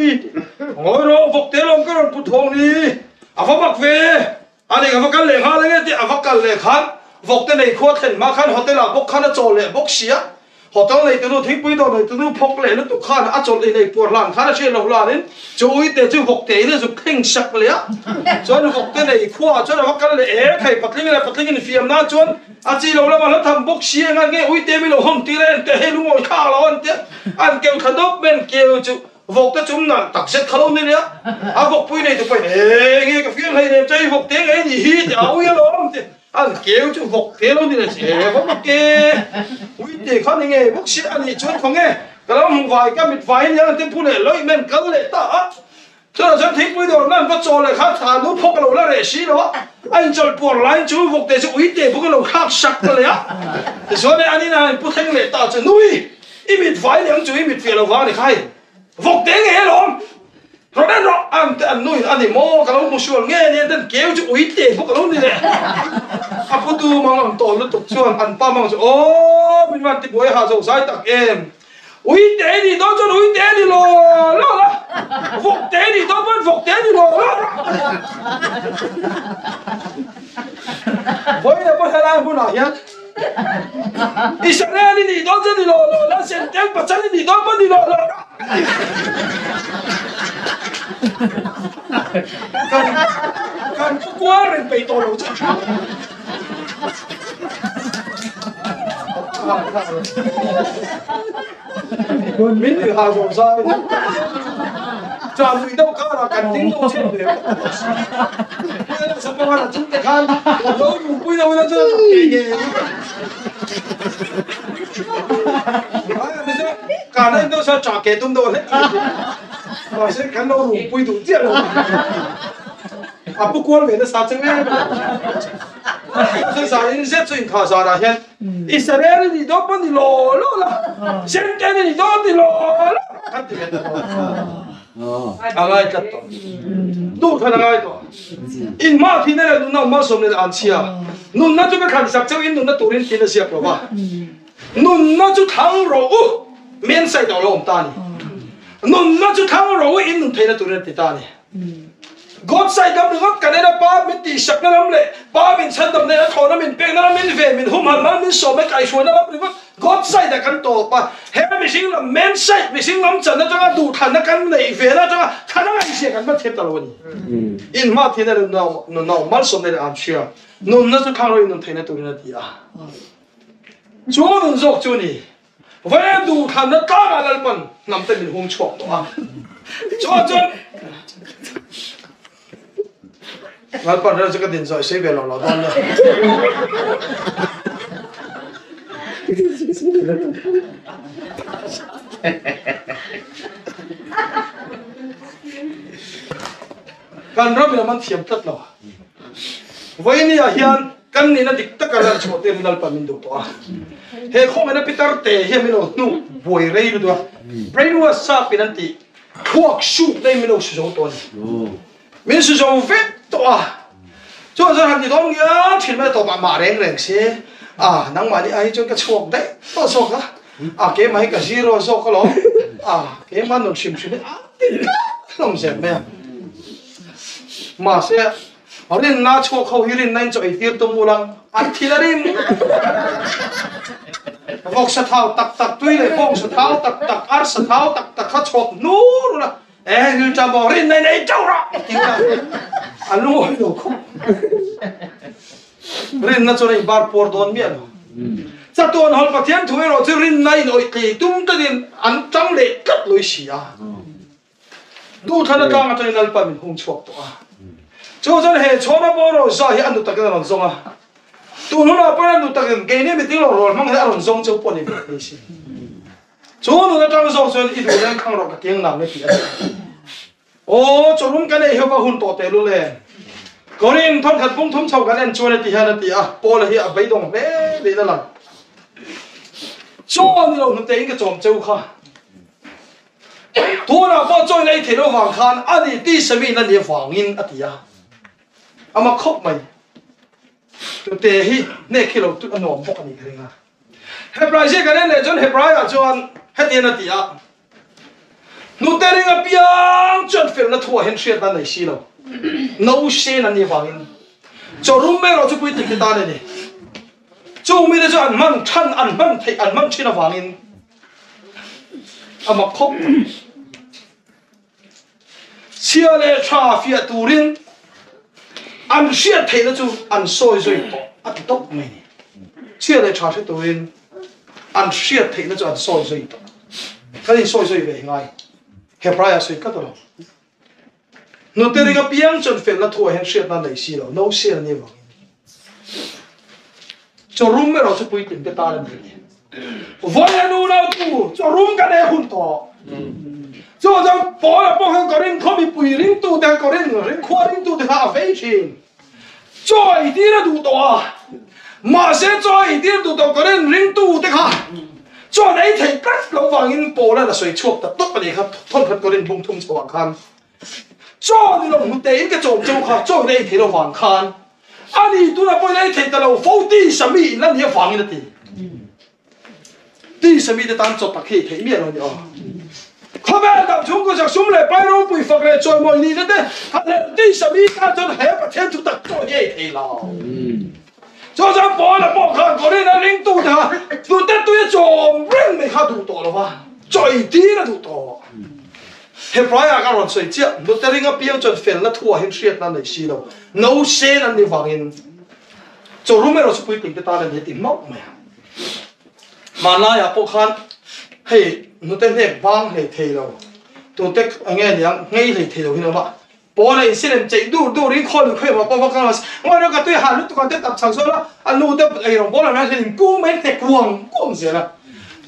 ngawi rawh vawk te lawm ka rawn put thawng ni a va mak ve. A nih a va kal leh nghal ange tih a va kal leh khan vawkte nei khua thlen hma khan hotel ah bawk khan a chaw leh bawk si a. Hotel neitunu, thingpui dawr neitunu phawk leh lutuk khan a chawlh in ei puar hlan khan a hriat loh hlanin chu uite chu vawkte in a zuk thleng sak leh a. Chuan vawkte nei khuaah chuan a va kal leh e thei patling leh patling in fiam nan chuan a chi lo lama hla tham bawk si enga nge uite mi lo hawn tir a en teh hei lungawi thlak lo an tia an keu thla dawp mai an keu chu vawkte chum nalh tak zet kha lo ni leh a. A vawkpui nei tu pawhin e nge ka fiam hleinem che i vawkte ngei ni hi tih a ui alawm tih An keu chu vawk te lo ni le che vawk a ke uite kha ni ngei bawk si a nih chuan khaw nge ka lo hmuh vai ka mit vai nia an te phu leh lawih men kal leh ta a chutah chuan thingpui dawr nan va chaw leh kha thla nu phawk a lo la reh si lo a a inchawlh puar laiin chu vawk te chu uite bawk a lo thlak sak ta leh a tichuan an inah an pu thleng leh ta chu nui i mit vai leh ang chu i mit fiah lo vang a ni kha hei vawk te ngei alawm Rawh en rawh ang te an nuin a ni maw ka lo hmu sual nge ni an ten keu chu ui te bawk a lo ni leh. A putu mang ang tawh lutuk chuan an pa mang chu aw min van tibuai ha zo zai tak em. Ui te ni dawn chuan ui te ni law law la, vawk te ni dawn pawn vawk te ni law law la. Vawiin pawh helai hmunah hian Israel i nih dawn chuan ni law law la, Sentel Pachal i nih dawn pawn ni law law la. Kan kan pu kual reng peih tawh lo chu. Min nuih ha zawm zai. Cha nuih deuh karah kan ding deuh chhen ve. Sapanga chung te khan lo nupui lo na chu ke nge. Kan en deuh sa cha ke tum deuh hlek. Mahse kan lo rumpui duh chiah lo. A pu kual ve nasa cheng em. Sa in zet chu in kha zarah hian Israel ni dawn pawh ni law law la, Sente ni dawn ni law law kan ti ve ta tawh. A ngai tlat tawh. Duh khan a ngai tawh. In hma thihna leh nunna awm malsawm leh an chhia. Nunna chu ka thlan sak cheu in nunna turin tiin a ziak lo va. Nunna chu thlang rawh u, men sai tawh lo awm ta a ni. Nunna chu thlang rawh u, in nun theihna turin a ti ta a ni. God side lam ringawt kan en a, Pa min tihsakna lam leh Pa min chhandamna leh a thlawhna min pekna lam min ve, min humhalh lam min sawm e kaihhruaina lam ringawt God side ah kan tawp a. He mihring lam, man side, mihring lam chan atanga duhthlanna kan neih vela atanga thlan a ngaihzia kan va thiam ta lo a ni. In hma thihna leh nunna awm malsawmna leh an hria. Nunna chu thlang rawh in nun theihna turin a ti a. Chu nun zawk chu ni. Vawiin duhthlanna tlangah Lalpan hnamte min hung chhuak tawh a. Chuan chuan Lalpan rel chu ka din zawih sei ve lo lo dawn nia. Kan ram in a man thiam tlat lo. Vawiin ah hian kan nihna dik taka lan chhuah tir hi Lalpa min duh tawh a. He khawngaihna pitar te hian min lo hnuh buai rei lutuk a. Brainwash sap in an tih thluak suk na in min lo su zo tawh a ni. Min su zo vek tawh a. Chuan chuan han ti dawn ngial thin mai a tawpah mah reng reng se a nangmahni ai hi chuan ka chhuak daih tawh zawk a. A keimah hi ka zero zawk alawm. A keimah nun hrim hrim hi a ti tlat hlawm zel mai a. Mahse rinna chhuak ho hi rinna in chaw ei tir tum ula an thil a rim. Vawksa thau tak tak tui leh bawngsa thau tak tak arsa thau tak tak kha chhawp hnur ula e rilṭam maw rinna in ei ṭeuh rawh ti ula an lungawi lo khawp. Rinna chuan a inbar puar dawn miah lo. Chatuan hawl Pathian thu erawh chu rinna in awih tlei tum takin an tang leh tlat lawih si a. Duhthlan atang atangin Lalpa min hung chhuak tawh a. Chu chuan he chhawna bawraw za hi a nu takin a rawn zawng a. Tun hunah pawhin a nu takin keini miting lo rawl hmang hi a rawn zawng cheu pawh a ni ve thei si. Chu nun atang zawk chuan i duh leng khang rawh ka kiang nang e tih a ni. Aw, chawlum kan ei heuh a hun tawh teh lul e. Korin thawnkhat pum thum chho kan en chuan heti hian a ti a, Paula hi a beidawng hle niin a lang. Chaw ni lo hnute in ka chawm cheu kha. Tunah pawh chaw in ei theih loh vang khan a ni tisa mi in a nih avangin a ti a. A mak khawp mai. Tute hi hnek hi lo a nuam bawk a nih ka ring a. Hebrai zia kan en leh chuan Hebrai ah chuan hetian a ti a, Hnute ring apiang chuan felna thuah hian hriatna nei si lo, no sen an nih avangin chawrum erawh chu puitling te tan a ni. Chung mite chu an hman than, an hman theih, an hman thin avangin. A mak khawp mai. Chhia leh tha fiah turin an hriat theihna chu an sawi zui tawh a ti tawp mai ni. Chhia leh tha hre turin an hriat theihna chu an sawi zui tawh. Kan insawi zui ve ngai. Hebraia sawi tlat alawm. Hnute ring apiang chuan felna thuah hian hriatna nei si lo, no sel ni vangin. Chaw rum erawh chu puitling te tan a ni e. Vawi a nu nau tu chaw rum kan ei hun tawh. Chu chuan Paula pawh khan Korinth khaw mipui ringtu te Korinth ringkhua ringtu te kha a vei thin. Chaw ei tir a duh tawh a, mahse chaw ei tir duh tawh Korinth ringtu te kha chaw an ei thei tlat lo vangin Paula'n a sawi chhuak ta tawp a nih kha thawnkhat Korinth bung thum chhoah khan. Chaw ni lo hnute in ka chawm cheu kha chaw in ei thei lo vang khan a ni tunah pawhin ei thei ta lo fo ti sami in la ni avangin a ti. Ti sami te tan chaw tak hi ei theih miah lo ni aw. Khawvel dam chhungkaw sak sum leh pai ropui fak leh chawimawi nihna te kha leh ti sami tan chuan he Pathian thu tak chaw hi ei thei lo. Chu chuan Paula pawh khan Korin a ringtu te kha hnute tui a chawm reng mai kha a duh tawh lo va, chaw ei tir a duh tawh. Hebraiah ka rawn sawi chiah, hnute ring apiang chuan felna thuah hian hriatna nei si lo, no sen an ni vangin chaw rum erawh chu puitling te tan a ni a ti mauh mai a. Hmanlaiah pawh khan hei hnute hnek bang hlei thei lo, tute enge niang nghei hlei thei lo hi an awm a, Pawn a insilem cheih dur dur in khaw luh khawi pawh vak a ngawi rawh ka tui hah lutuk ang te tap chhak zawl a, a nu te ei rawng bawl an hlim kung mai hnek kuang kuang zel a,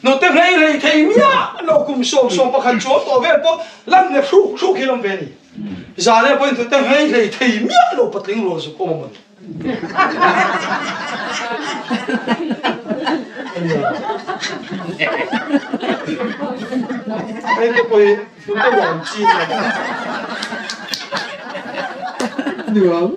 hnute hlei hlei thei miah lo kum 11 chuang tawh vel pawh lan hnek hruk hruk hi an awm ve a ni. Zan e pawhin hnute hlei hlei thei miah lo patling rual zuk awm a maw ni. Hei te pawh hi hnute uam chi a ni. Nuam.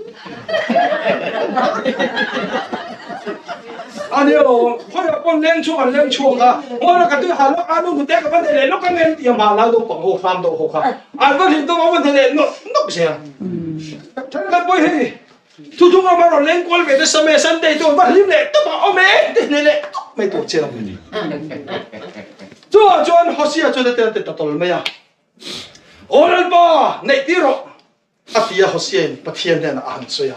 A ni lo, khawiah pawn leng chhuak an leng chhuak a, ngawi ka tui ha lawk a, nu hnute ka va nei leh lawk a nge ti a mah lai naupang ho hram deuh ho kha an va hlim deuh a va nei leh nawk nawk zel. Thenkhat pawh hi Thuthung a rawn leng kual ve nasa mai a, Sunday chu va hlim leh tawp a, awm e te hneh leh tawp mai tur chian a ni. Chuvang chuan Hosea chuan a te ta tawl mai a, Aw Lalpa, neih tir rawh, a ti a, Hosea in Pathian hnenah a han sawi a,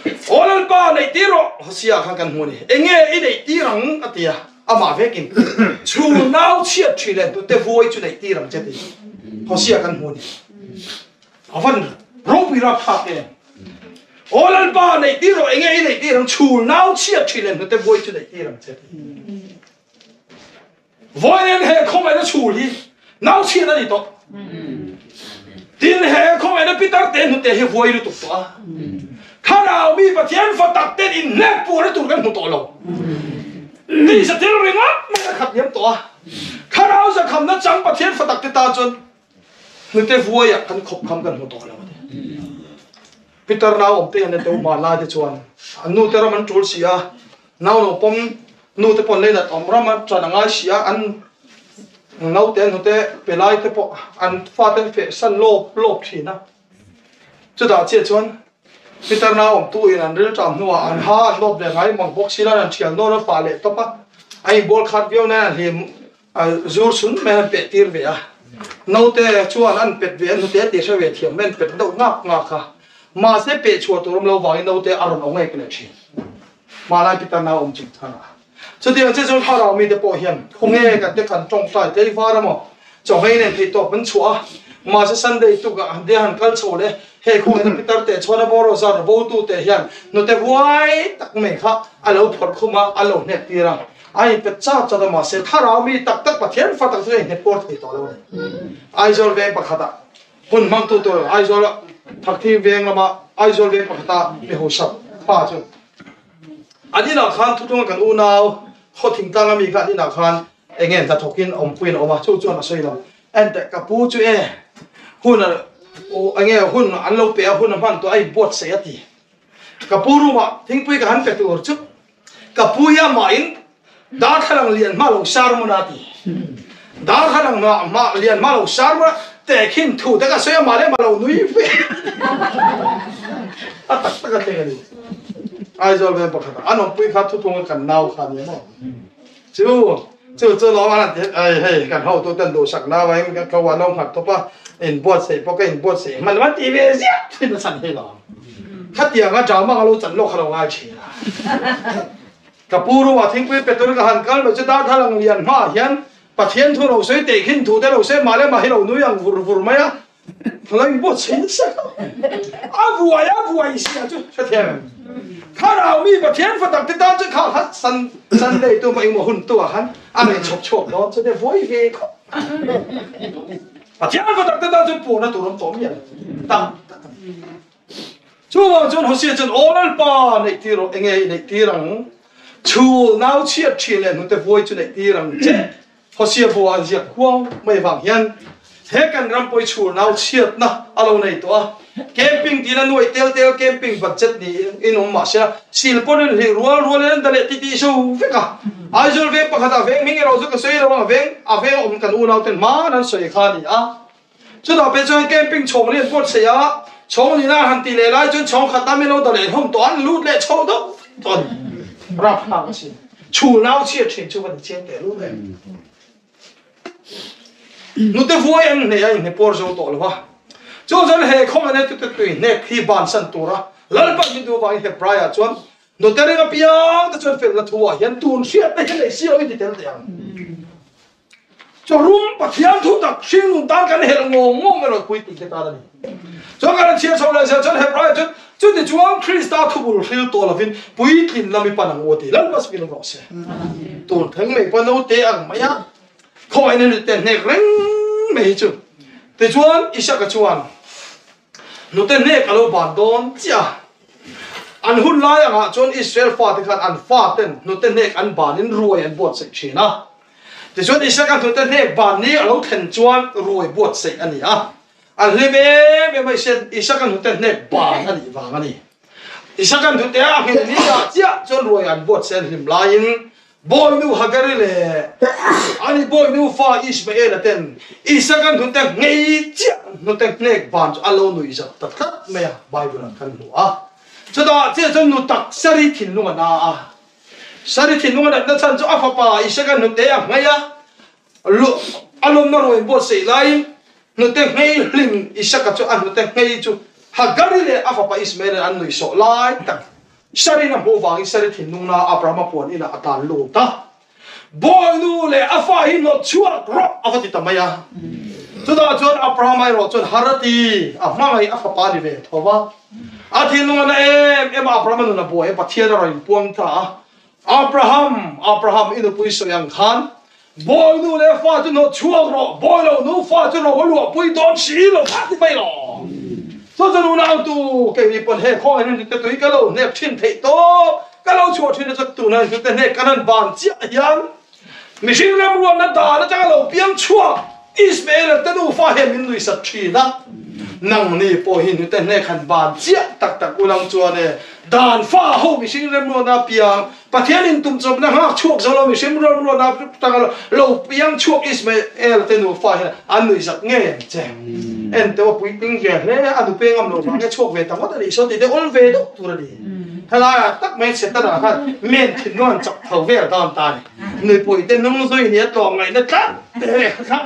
Aw Lalpa, neih tir rawh, Hosea khan kan hmu a ni, enge i neih tir ang? a ti a, amah vekin, Chhun nau chhiat ṭhi leh hnute vuai chu neih tir ang che ti Hosea kan hmu a ni. A van ropui rap thlak em. Aw Lalpa neih tir rawh enge i neih tir ang chhul nau chhiat thin em hnute buai chu neih tir ang che. Vawiin he khawngaihna chhul hi nau chhiat a ni tawh. Tin he khawngaihna pitar te hnute hi vuai lutuk tawh a. Thlarau mi Pathian fa tak ten in hnek puar tur kan hmu tawh lo. Tisa thil ringawt mai a khat liam tawh a. Thlarau zakhamna chang Pathian fa tak te ta chuan Hnute vuaiah kan khawp kham kan hmu tawh lo a ti. Peter nau awm te hian te hma lai te chuan an nu te ram an tul si a, nau lo pawm nu te pawh an leinat awm ram a ṭan a ngai si a, an naute an hnute pe lai te pawh an fate an feh san lawp lawp thin a. Chutah chiah chuan Peter nau awm tu in an rilṭam hnuah an ha an lawp leh ngai mang bawk si lan an ṭhial nawn a fah leh tawp a, a inbual khat viau nan an hlim A zur chhun mai an peh tir ve a, naute chuan an pet ve a, hnute tih hre ve thiam mai an pet deuh ngak ngak a, mahse peh chhuah tur awm lo vangin naute a rawn awng ek leh thin. Hmanlai Peter nau awm chung thar a. Chutiang che chuan thlarau mite pawh hian khawnge kan te kan tawngtai tlei var a maw, chawhmei nen theih tawp an chhuah a, mahse Sunday tukah han dia han kal chho leh hei khawnge Peter teh chuan a bawraw zar bo tu te hian hnute huai tak mai kha a lo phawrh khum a, a lo hnek tir a. A inpet chat chat a mahse thlarau mi tak tak Pathian fa tak chu a inhnet pawr thei tawh lo a ni. Aizawl veng pakhatah hun hmangtu tur Aizawl Thakthing veng lama Aizawl veng pakhata mi hausak pa chu an inah khan thutlunga kan unau khaw thingtlang ami kha an inah khan eng nge hnathawkin awmpuiin a awm a chu chuan a sawi lo enteh ka pu chu e hun eng nge hun an lo pe a hun a hman tawh a inbuatsaih a ti ka pu room ah thingpui ka han pe tur chu Ka pu hi amah in darthlalang lian hma lo sar mun a ti. Darthlalang hma lian hma lo sar mun a tehkhin thu te ka sawi amah leh amah lo nui ve. A tak tak a thleng a ni. Aizawl veng pakhat ah an awmpui kha thuthung a kan nau kha a ni maw. Chu Chu chu lawm an ti ai hei kan hotu ten duhsak na vangin ka tho a lo nghat tawp a, inbuatsaih pawh ka inbuatsaih hman lo an ti ve ziah thin a chhan hi lawm. Khatianga drama ka lo chan lawk kha lo ngai thin a. Ka pu ruah thingpui pe turin ka han kal mai chu darthlalang lian hmaah hian Pathian thu lo sawi teh khin thu te lo sawi mah le mah hi lo nui ang vur vur mai a, lo inbuatsaih nasa khawp. A vuai a vuai sia chu hrethiam em? Thlarau mi Pathian fa tak te tan chu kha kha san Sunday tu maw engmaw hun tu ah khan a rawn chhawp chhuak dawn chu te vuai ve khawp. Pathian fa tak te tan chuan puhna tur awm tawh miah lo tak tak a ni. Chuvang chuan Hosea chuan, Aw Lalpa, neih tir rawh, enge i neih tir ang? Chhul nau chhiat ṭhin leh hnute vuai chu neih tir ang che. Hosea bua an ziak khuau mai vang hian he kan ram pawi chhul nau chhiatna a lo nei tawh a. Camping tiin a nuaih tel tel camping budget niin awm mah se sil pawn in hlih rual rual in an da leh titih zo vek a. Aizawl veng pakhatah veng hming erawh chu ka sawi lo ang, a veng a veng awm kan unauten hmaan an sawi kha a ni a. Chutah peh chuan camping chhawng lian pawt sei a, chhawng lina han ti leh lai chuan chhawng khat a milo da leh hlawm tawh an lut leh chho deuh tawh a ni. Rapthlak a si. Chhul nau chhiat thin chu va ni chiang teh lut em. Nute vuai an hneh a inhne puar zo tawh lo va. Chu chuan he khawngaih na tute tui hnek hi bansan tura Lalpan min duh avangin Hebraiah chuan nute ring apiang te chuan felna thu ah hian tun hriatna hi nei si lo in ti tel teh ang. Chawrum Pathian thu tak hringnun tan kan helh ngawng ngawng erawh pui tih te tan a ni. Chuan kan han chhiar chho leh zel chuan Hebrai chuan chuti chuan Krista thubul hril tawh lovin puitlin lam i pan ang u a ti. Lalpa chu min rawh se. Tun thleng mai pawh naute ang mai a, khawngaihna nute hnek reng mai hi chu. Tichuan Isaka chuan Nute hnek a lo ban dawn chiah a. An hun lai angah chuan Israel fate khan an faten hnute hnek an banin ruai an buatsaih thin a. Tichuan Isaka hnute hnek ban ni a lo thlen chuan ruai buatsaih a ni a. An hlim em em a, Isaka hnute hnek ban a nih vang a ni. Isaka hnute a nghilh ni ah chiah chuan ruai an buatsaih an hlim laiin Bawinu Hagari leh ani bawinu fa Ishmaela ten Isaka hnute ngei chiah hnute hnek ban chu a lo nui zat ta tlat mai a, Bible ah kan hmu a. Chutah chiah chuan nu tak Sari thinlung a na a. Sari thinlung a natna chhan chu a fapa Isaka hnute a nghei a, a lawmna ruain buatsaih laiin hnute nghei hlim Isaka chu a hnute nghei chu Hagari leh a fapa Ishmaela an nuihsawh lai tak Sarin a hmuh vangin Sari thinlungna Abrahama puan inah a tan lut a, Bawinu leh a fa hi hnawt chhuak rawh a va ti ta mai a. Chutah chuan Abrahama erawh chuan har a ti, a hmangaih a fapa ni ve tho va. A thinlung a na em em a, Abrahama nun a buai a, Pathian a rawn inpuang ta a, Abraham, Abraham, i nupui sawi ang khan Bawinu leh fa chu hnawt chhuak rawh, bawi lo nu fa chu ro a luahpui dawn si lo kha ti mai lo. Chu chu nunau tu keini pawn he khawngaih in te tui ka lo hnek thin theih tawp, ka lo chhuah thin a chu tuna in te hnek kan han ban chiah hian mihring remruatna dan atanga lo piang chhuak Ismael te nufa hian min nuisat thin a, nangni pawh hi hnute hnek han ban chiah tak tak ulang chuan e dan fa ho mihring remruatna piang Pathian in tum chawpna nghak chhuak zo lo mihring remruatna atanga lo piang chhuak Ismael te nufa hian an nuihzat ngei ang che. En teuh a puitling ve hle a, a nupe ngam lo vang e chhuak ve ta ngawt a nih sawn tih te awl ve deuh tur a ni. Helaiah tak mai Setana khan men thinlung an chak tho vel dawn ta a ni. Nupui te hnung zui nia tlawm ngaihna tlat te kha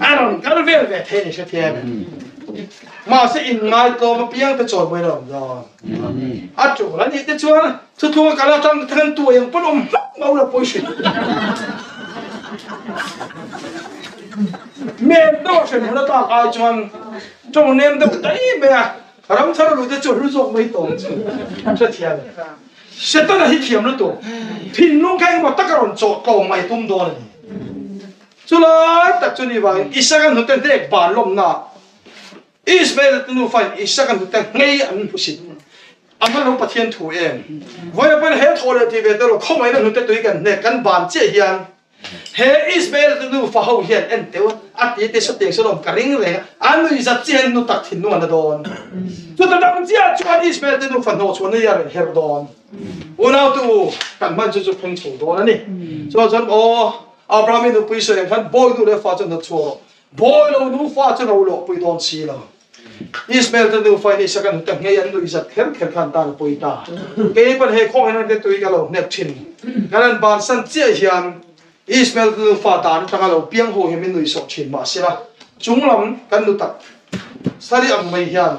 a rawn kal vel ve thei a ni hrethiam em. Mahse inngai tlawm apiang te chawi mawi lo awm dawn. A tul a nih te chuan thuthlung a kal atang te khan tuai ang pawn awm hlauh mau la pawi hrim. Men deuh a hrem hun atak ai chuan tawng nem deuh daih mai a, ram thar lu te chu hlu zawk mai tawng chu hrethiam em. Setana hi thiam lutuk, thinlung kha engemaw taka rawn chawh tlawm mai tum dawn a ni. Chulai tak chu ni vangin Isaka hnute hnek ban lawmna Ismael te nufa in Isaka hnute ngei an hmusit. A hman lo Pathian thu em? Vawiin pawhin he thaw leh ti ve te lo khawngaihna hnute tui kan hnek kan ban chiah hian He Ismael te nufa ho hian en teuh a ti te satiang sawn awm ka ring reng a, a nui zat chiah hian nu tak thinlung a na dawn. Chuta dang chiah chuan Ismael te nufa hnawh chhuahna hi a rawn her dawn. Unau te u, kan hman chu chu pheng chho dawn a ni. Chuan chuan aw, Abraham i nupui sawi ang khan bawi nu leh fa chu hnawt chhuak rawh. Bawi lo nufa chu ro lawhpui dawn si lo. Ismael te nufa in Isaka nute ngei an nuih zat kher kher khan tan a pui ta. Kei pawn he khawngaihna te tui ka lo hnek thin. Kan han bansan chiah hian Ismael te nufa dan atanga lo piang ho hi min nuihsawh thin mah sela, chunglam kan nu tak Sari ang mai hian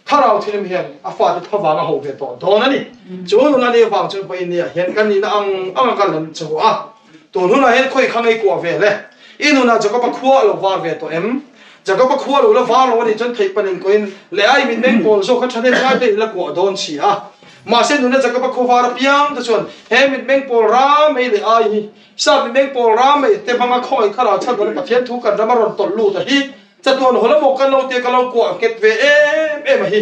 Thlarau Thilim hian a fate thlavang a hauh ve tawh dawn a ni. Chu nun a nih avang chuan vawiin ni ah hian kan nihna ang ang a kan lan chho a. Tun hunah hian khawi kha ngei kuah ve le? I nunah Jakoba khua a lo var ve tawh em? Jakoba khua lo la var lo a nih chuan theih panin koin leh ai min meng pawl zawk kha thahnem ngai te in la kuah dawn si a. Mahse nuna Jakoba khua var apiang te chuan he mitmeng pawl ram ei leh ai hi Sap mitmeng pawl ram ei te hmanga khawngaih thlarau chhan dawna Pathian thu kan rama rawn tawlh lut a hi chatuan haw lamawk kan lo tia ka lo kuah nghet ve em em a hi.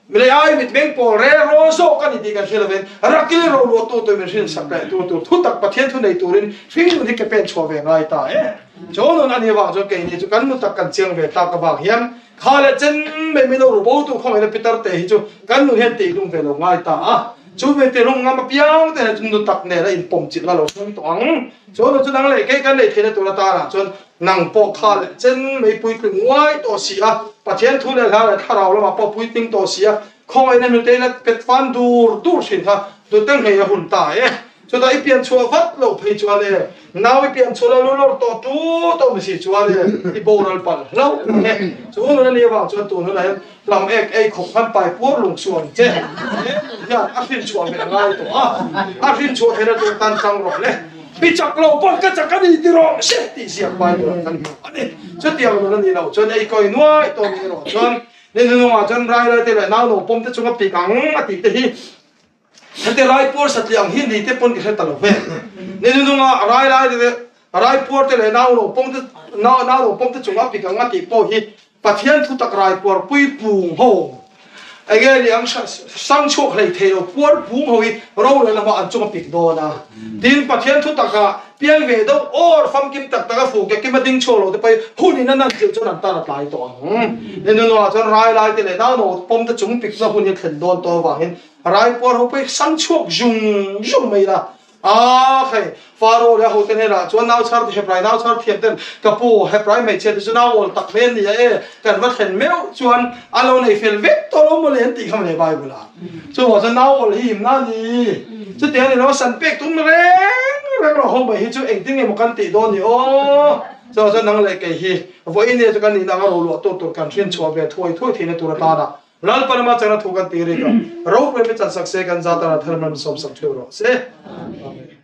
Leh ai mitmeng pawl re raw zawk a ni tih kan hre lovin Rakil ro luah tu tur min hrinsak leh tu tur thu tak Pathian thu nei turin hringnun hi ke pen chhuah ve ngai ta e. Chu nun a nih avang chuan keini chu kan nu tak kan chiang ve tak avang hian kha leh chen mai mai lo ru bo tu khawngaihna pitar te hi chu kan nun hian tih lung ve lo ngai ta a. Chu ve ti lung ngam apiang te chu nu tak nen a inpawm chilh na lo thleng tawh ang. Chu nu chu nang leh kei kan neih theihna tur atanah chuan nang pawh kha leh chen mai puitling nguai tawh si a, Pathian thu leh hla leh thlarau lamah pawh puitling tawh si a, khawngaihna hnute la pet fan dur dur thin kha nute nghei a hun ta e. Chutah i pian chhuah vat loh phei chuan e, nau i pian chhuah la lu lawr tawh tu tawh ni si chuan e, i boral palh hlauh e. Chu hun a nih avang chuan tun hunah hian hlam ek ei khawp khan pai puar lung chu ang che. He nun hian a hrin chhuah ve a ngai tawh a, a hrin chhuah theihna tur tan tang rawh le. Mi chak lo pawn ka chak a ni ti rawh se tih ziak Bible ah kan hmu a ni. Chutiang nun a nih loh chuan ei kawi nuai tawh ni erawh chuan ni hnungah chuan rai lai te leh nau lo pawm te chunga pik ang a tih te hi Heti raipuar satliah ang hi ni te pawn ka hre ta lo ve. Ni hnununga rai lai te raipuar te leh nau lo pawm te nau nau lo pawm te chung a pik ang a tih pawh hi Pathian thu tak raipuar pui pung ho enge ni ang sang chhuak hlei thei lo puar pung ho hi rorel lamah an chung a pik dawn a. Tin Pathian thu taka piang ve deuh awr famkim tak tak a fu ke kim a ding chhuak lo te pawh hi hun in a nan chilh chuan an tan a tlai tawh ang. Ni hnununga chuan rai lai te leh nau lo pawm te chung pikna hun hi a thlen dawn tawh avangin Raipuar ho pawh hi sang chhuak zung zung mai ila. A khai, Faro leh a hote hnenah chuan nau chhar Hebrai nau chhar thiam ten ka pu Hebrai hmeichhia te chu nau awl tak mai an ni a e, kan va thlen meuh chuan a lo nei fel vek tawh lo mawle an tih kha mawle Bible ah. Chuvang chuan nau awl hi himna a ni. Chutiang a ni lo, san pek tum reng reng lo ho mai hi chu engtin nge maw kan tih dawn ni aw. Chuvang chuan nang leh kei hi vawiin e chu kan nihna anga roluah tur tur kan hrinchhuah ve thuai thuai theihna tur atana Lalpa lama chana thu kan ti rik a, ropui mi chansak se kan zat a thar man sawmsak theuh rawh se. Amen.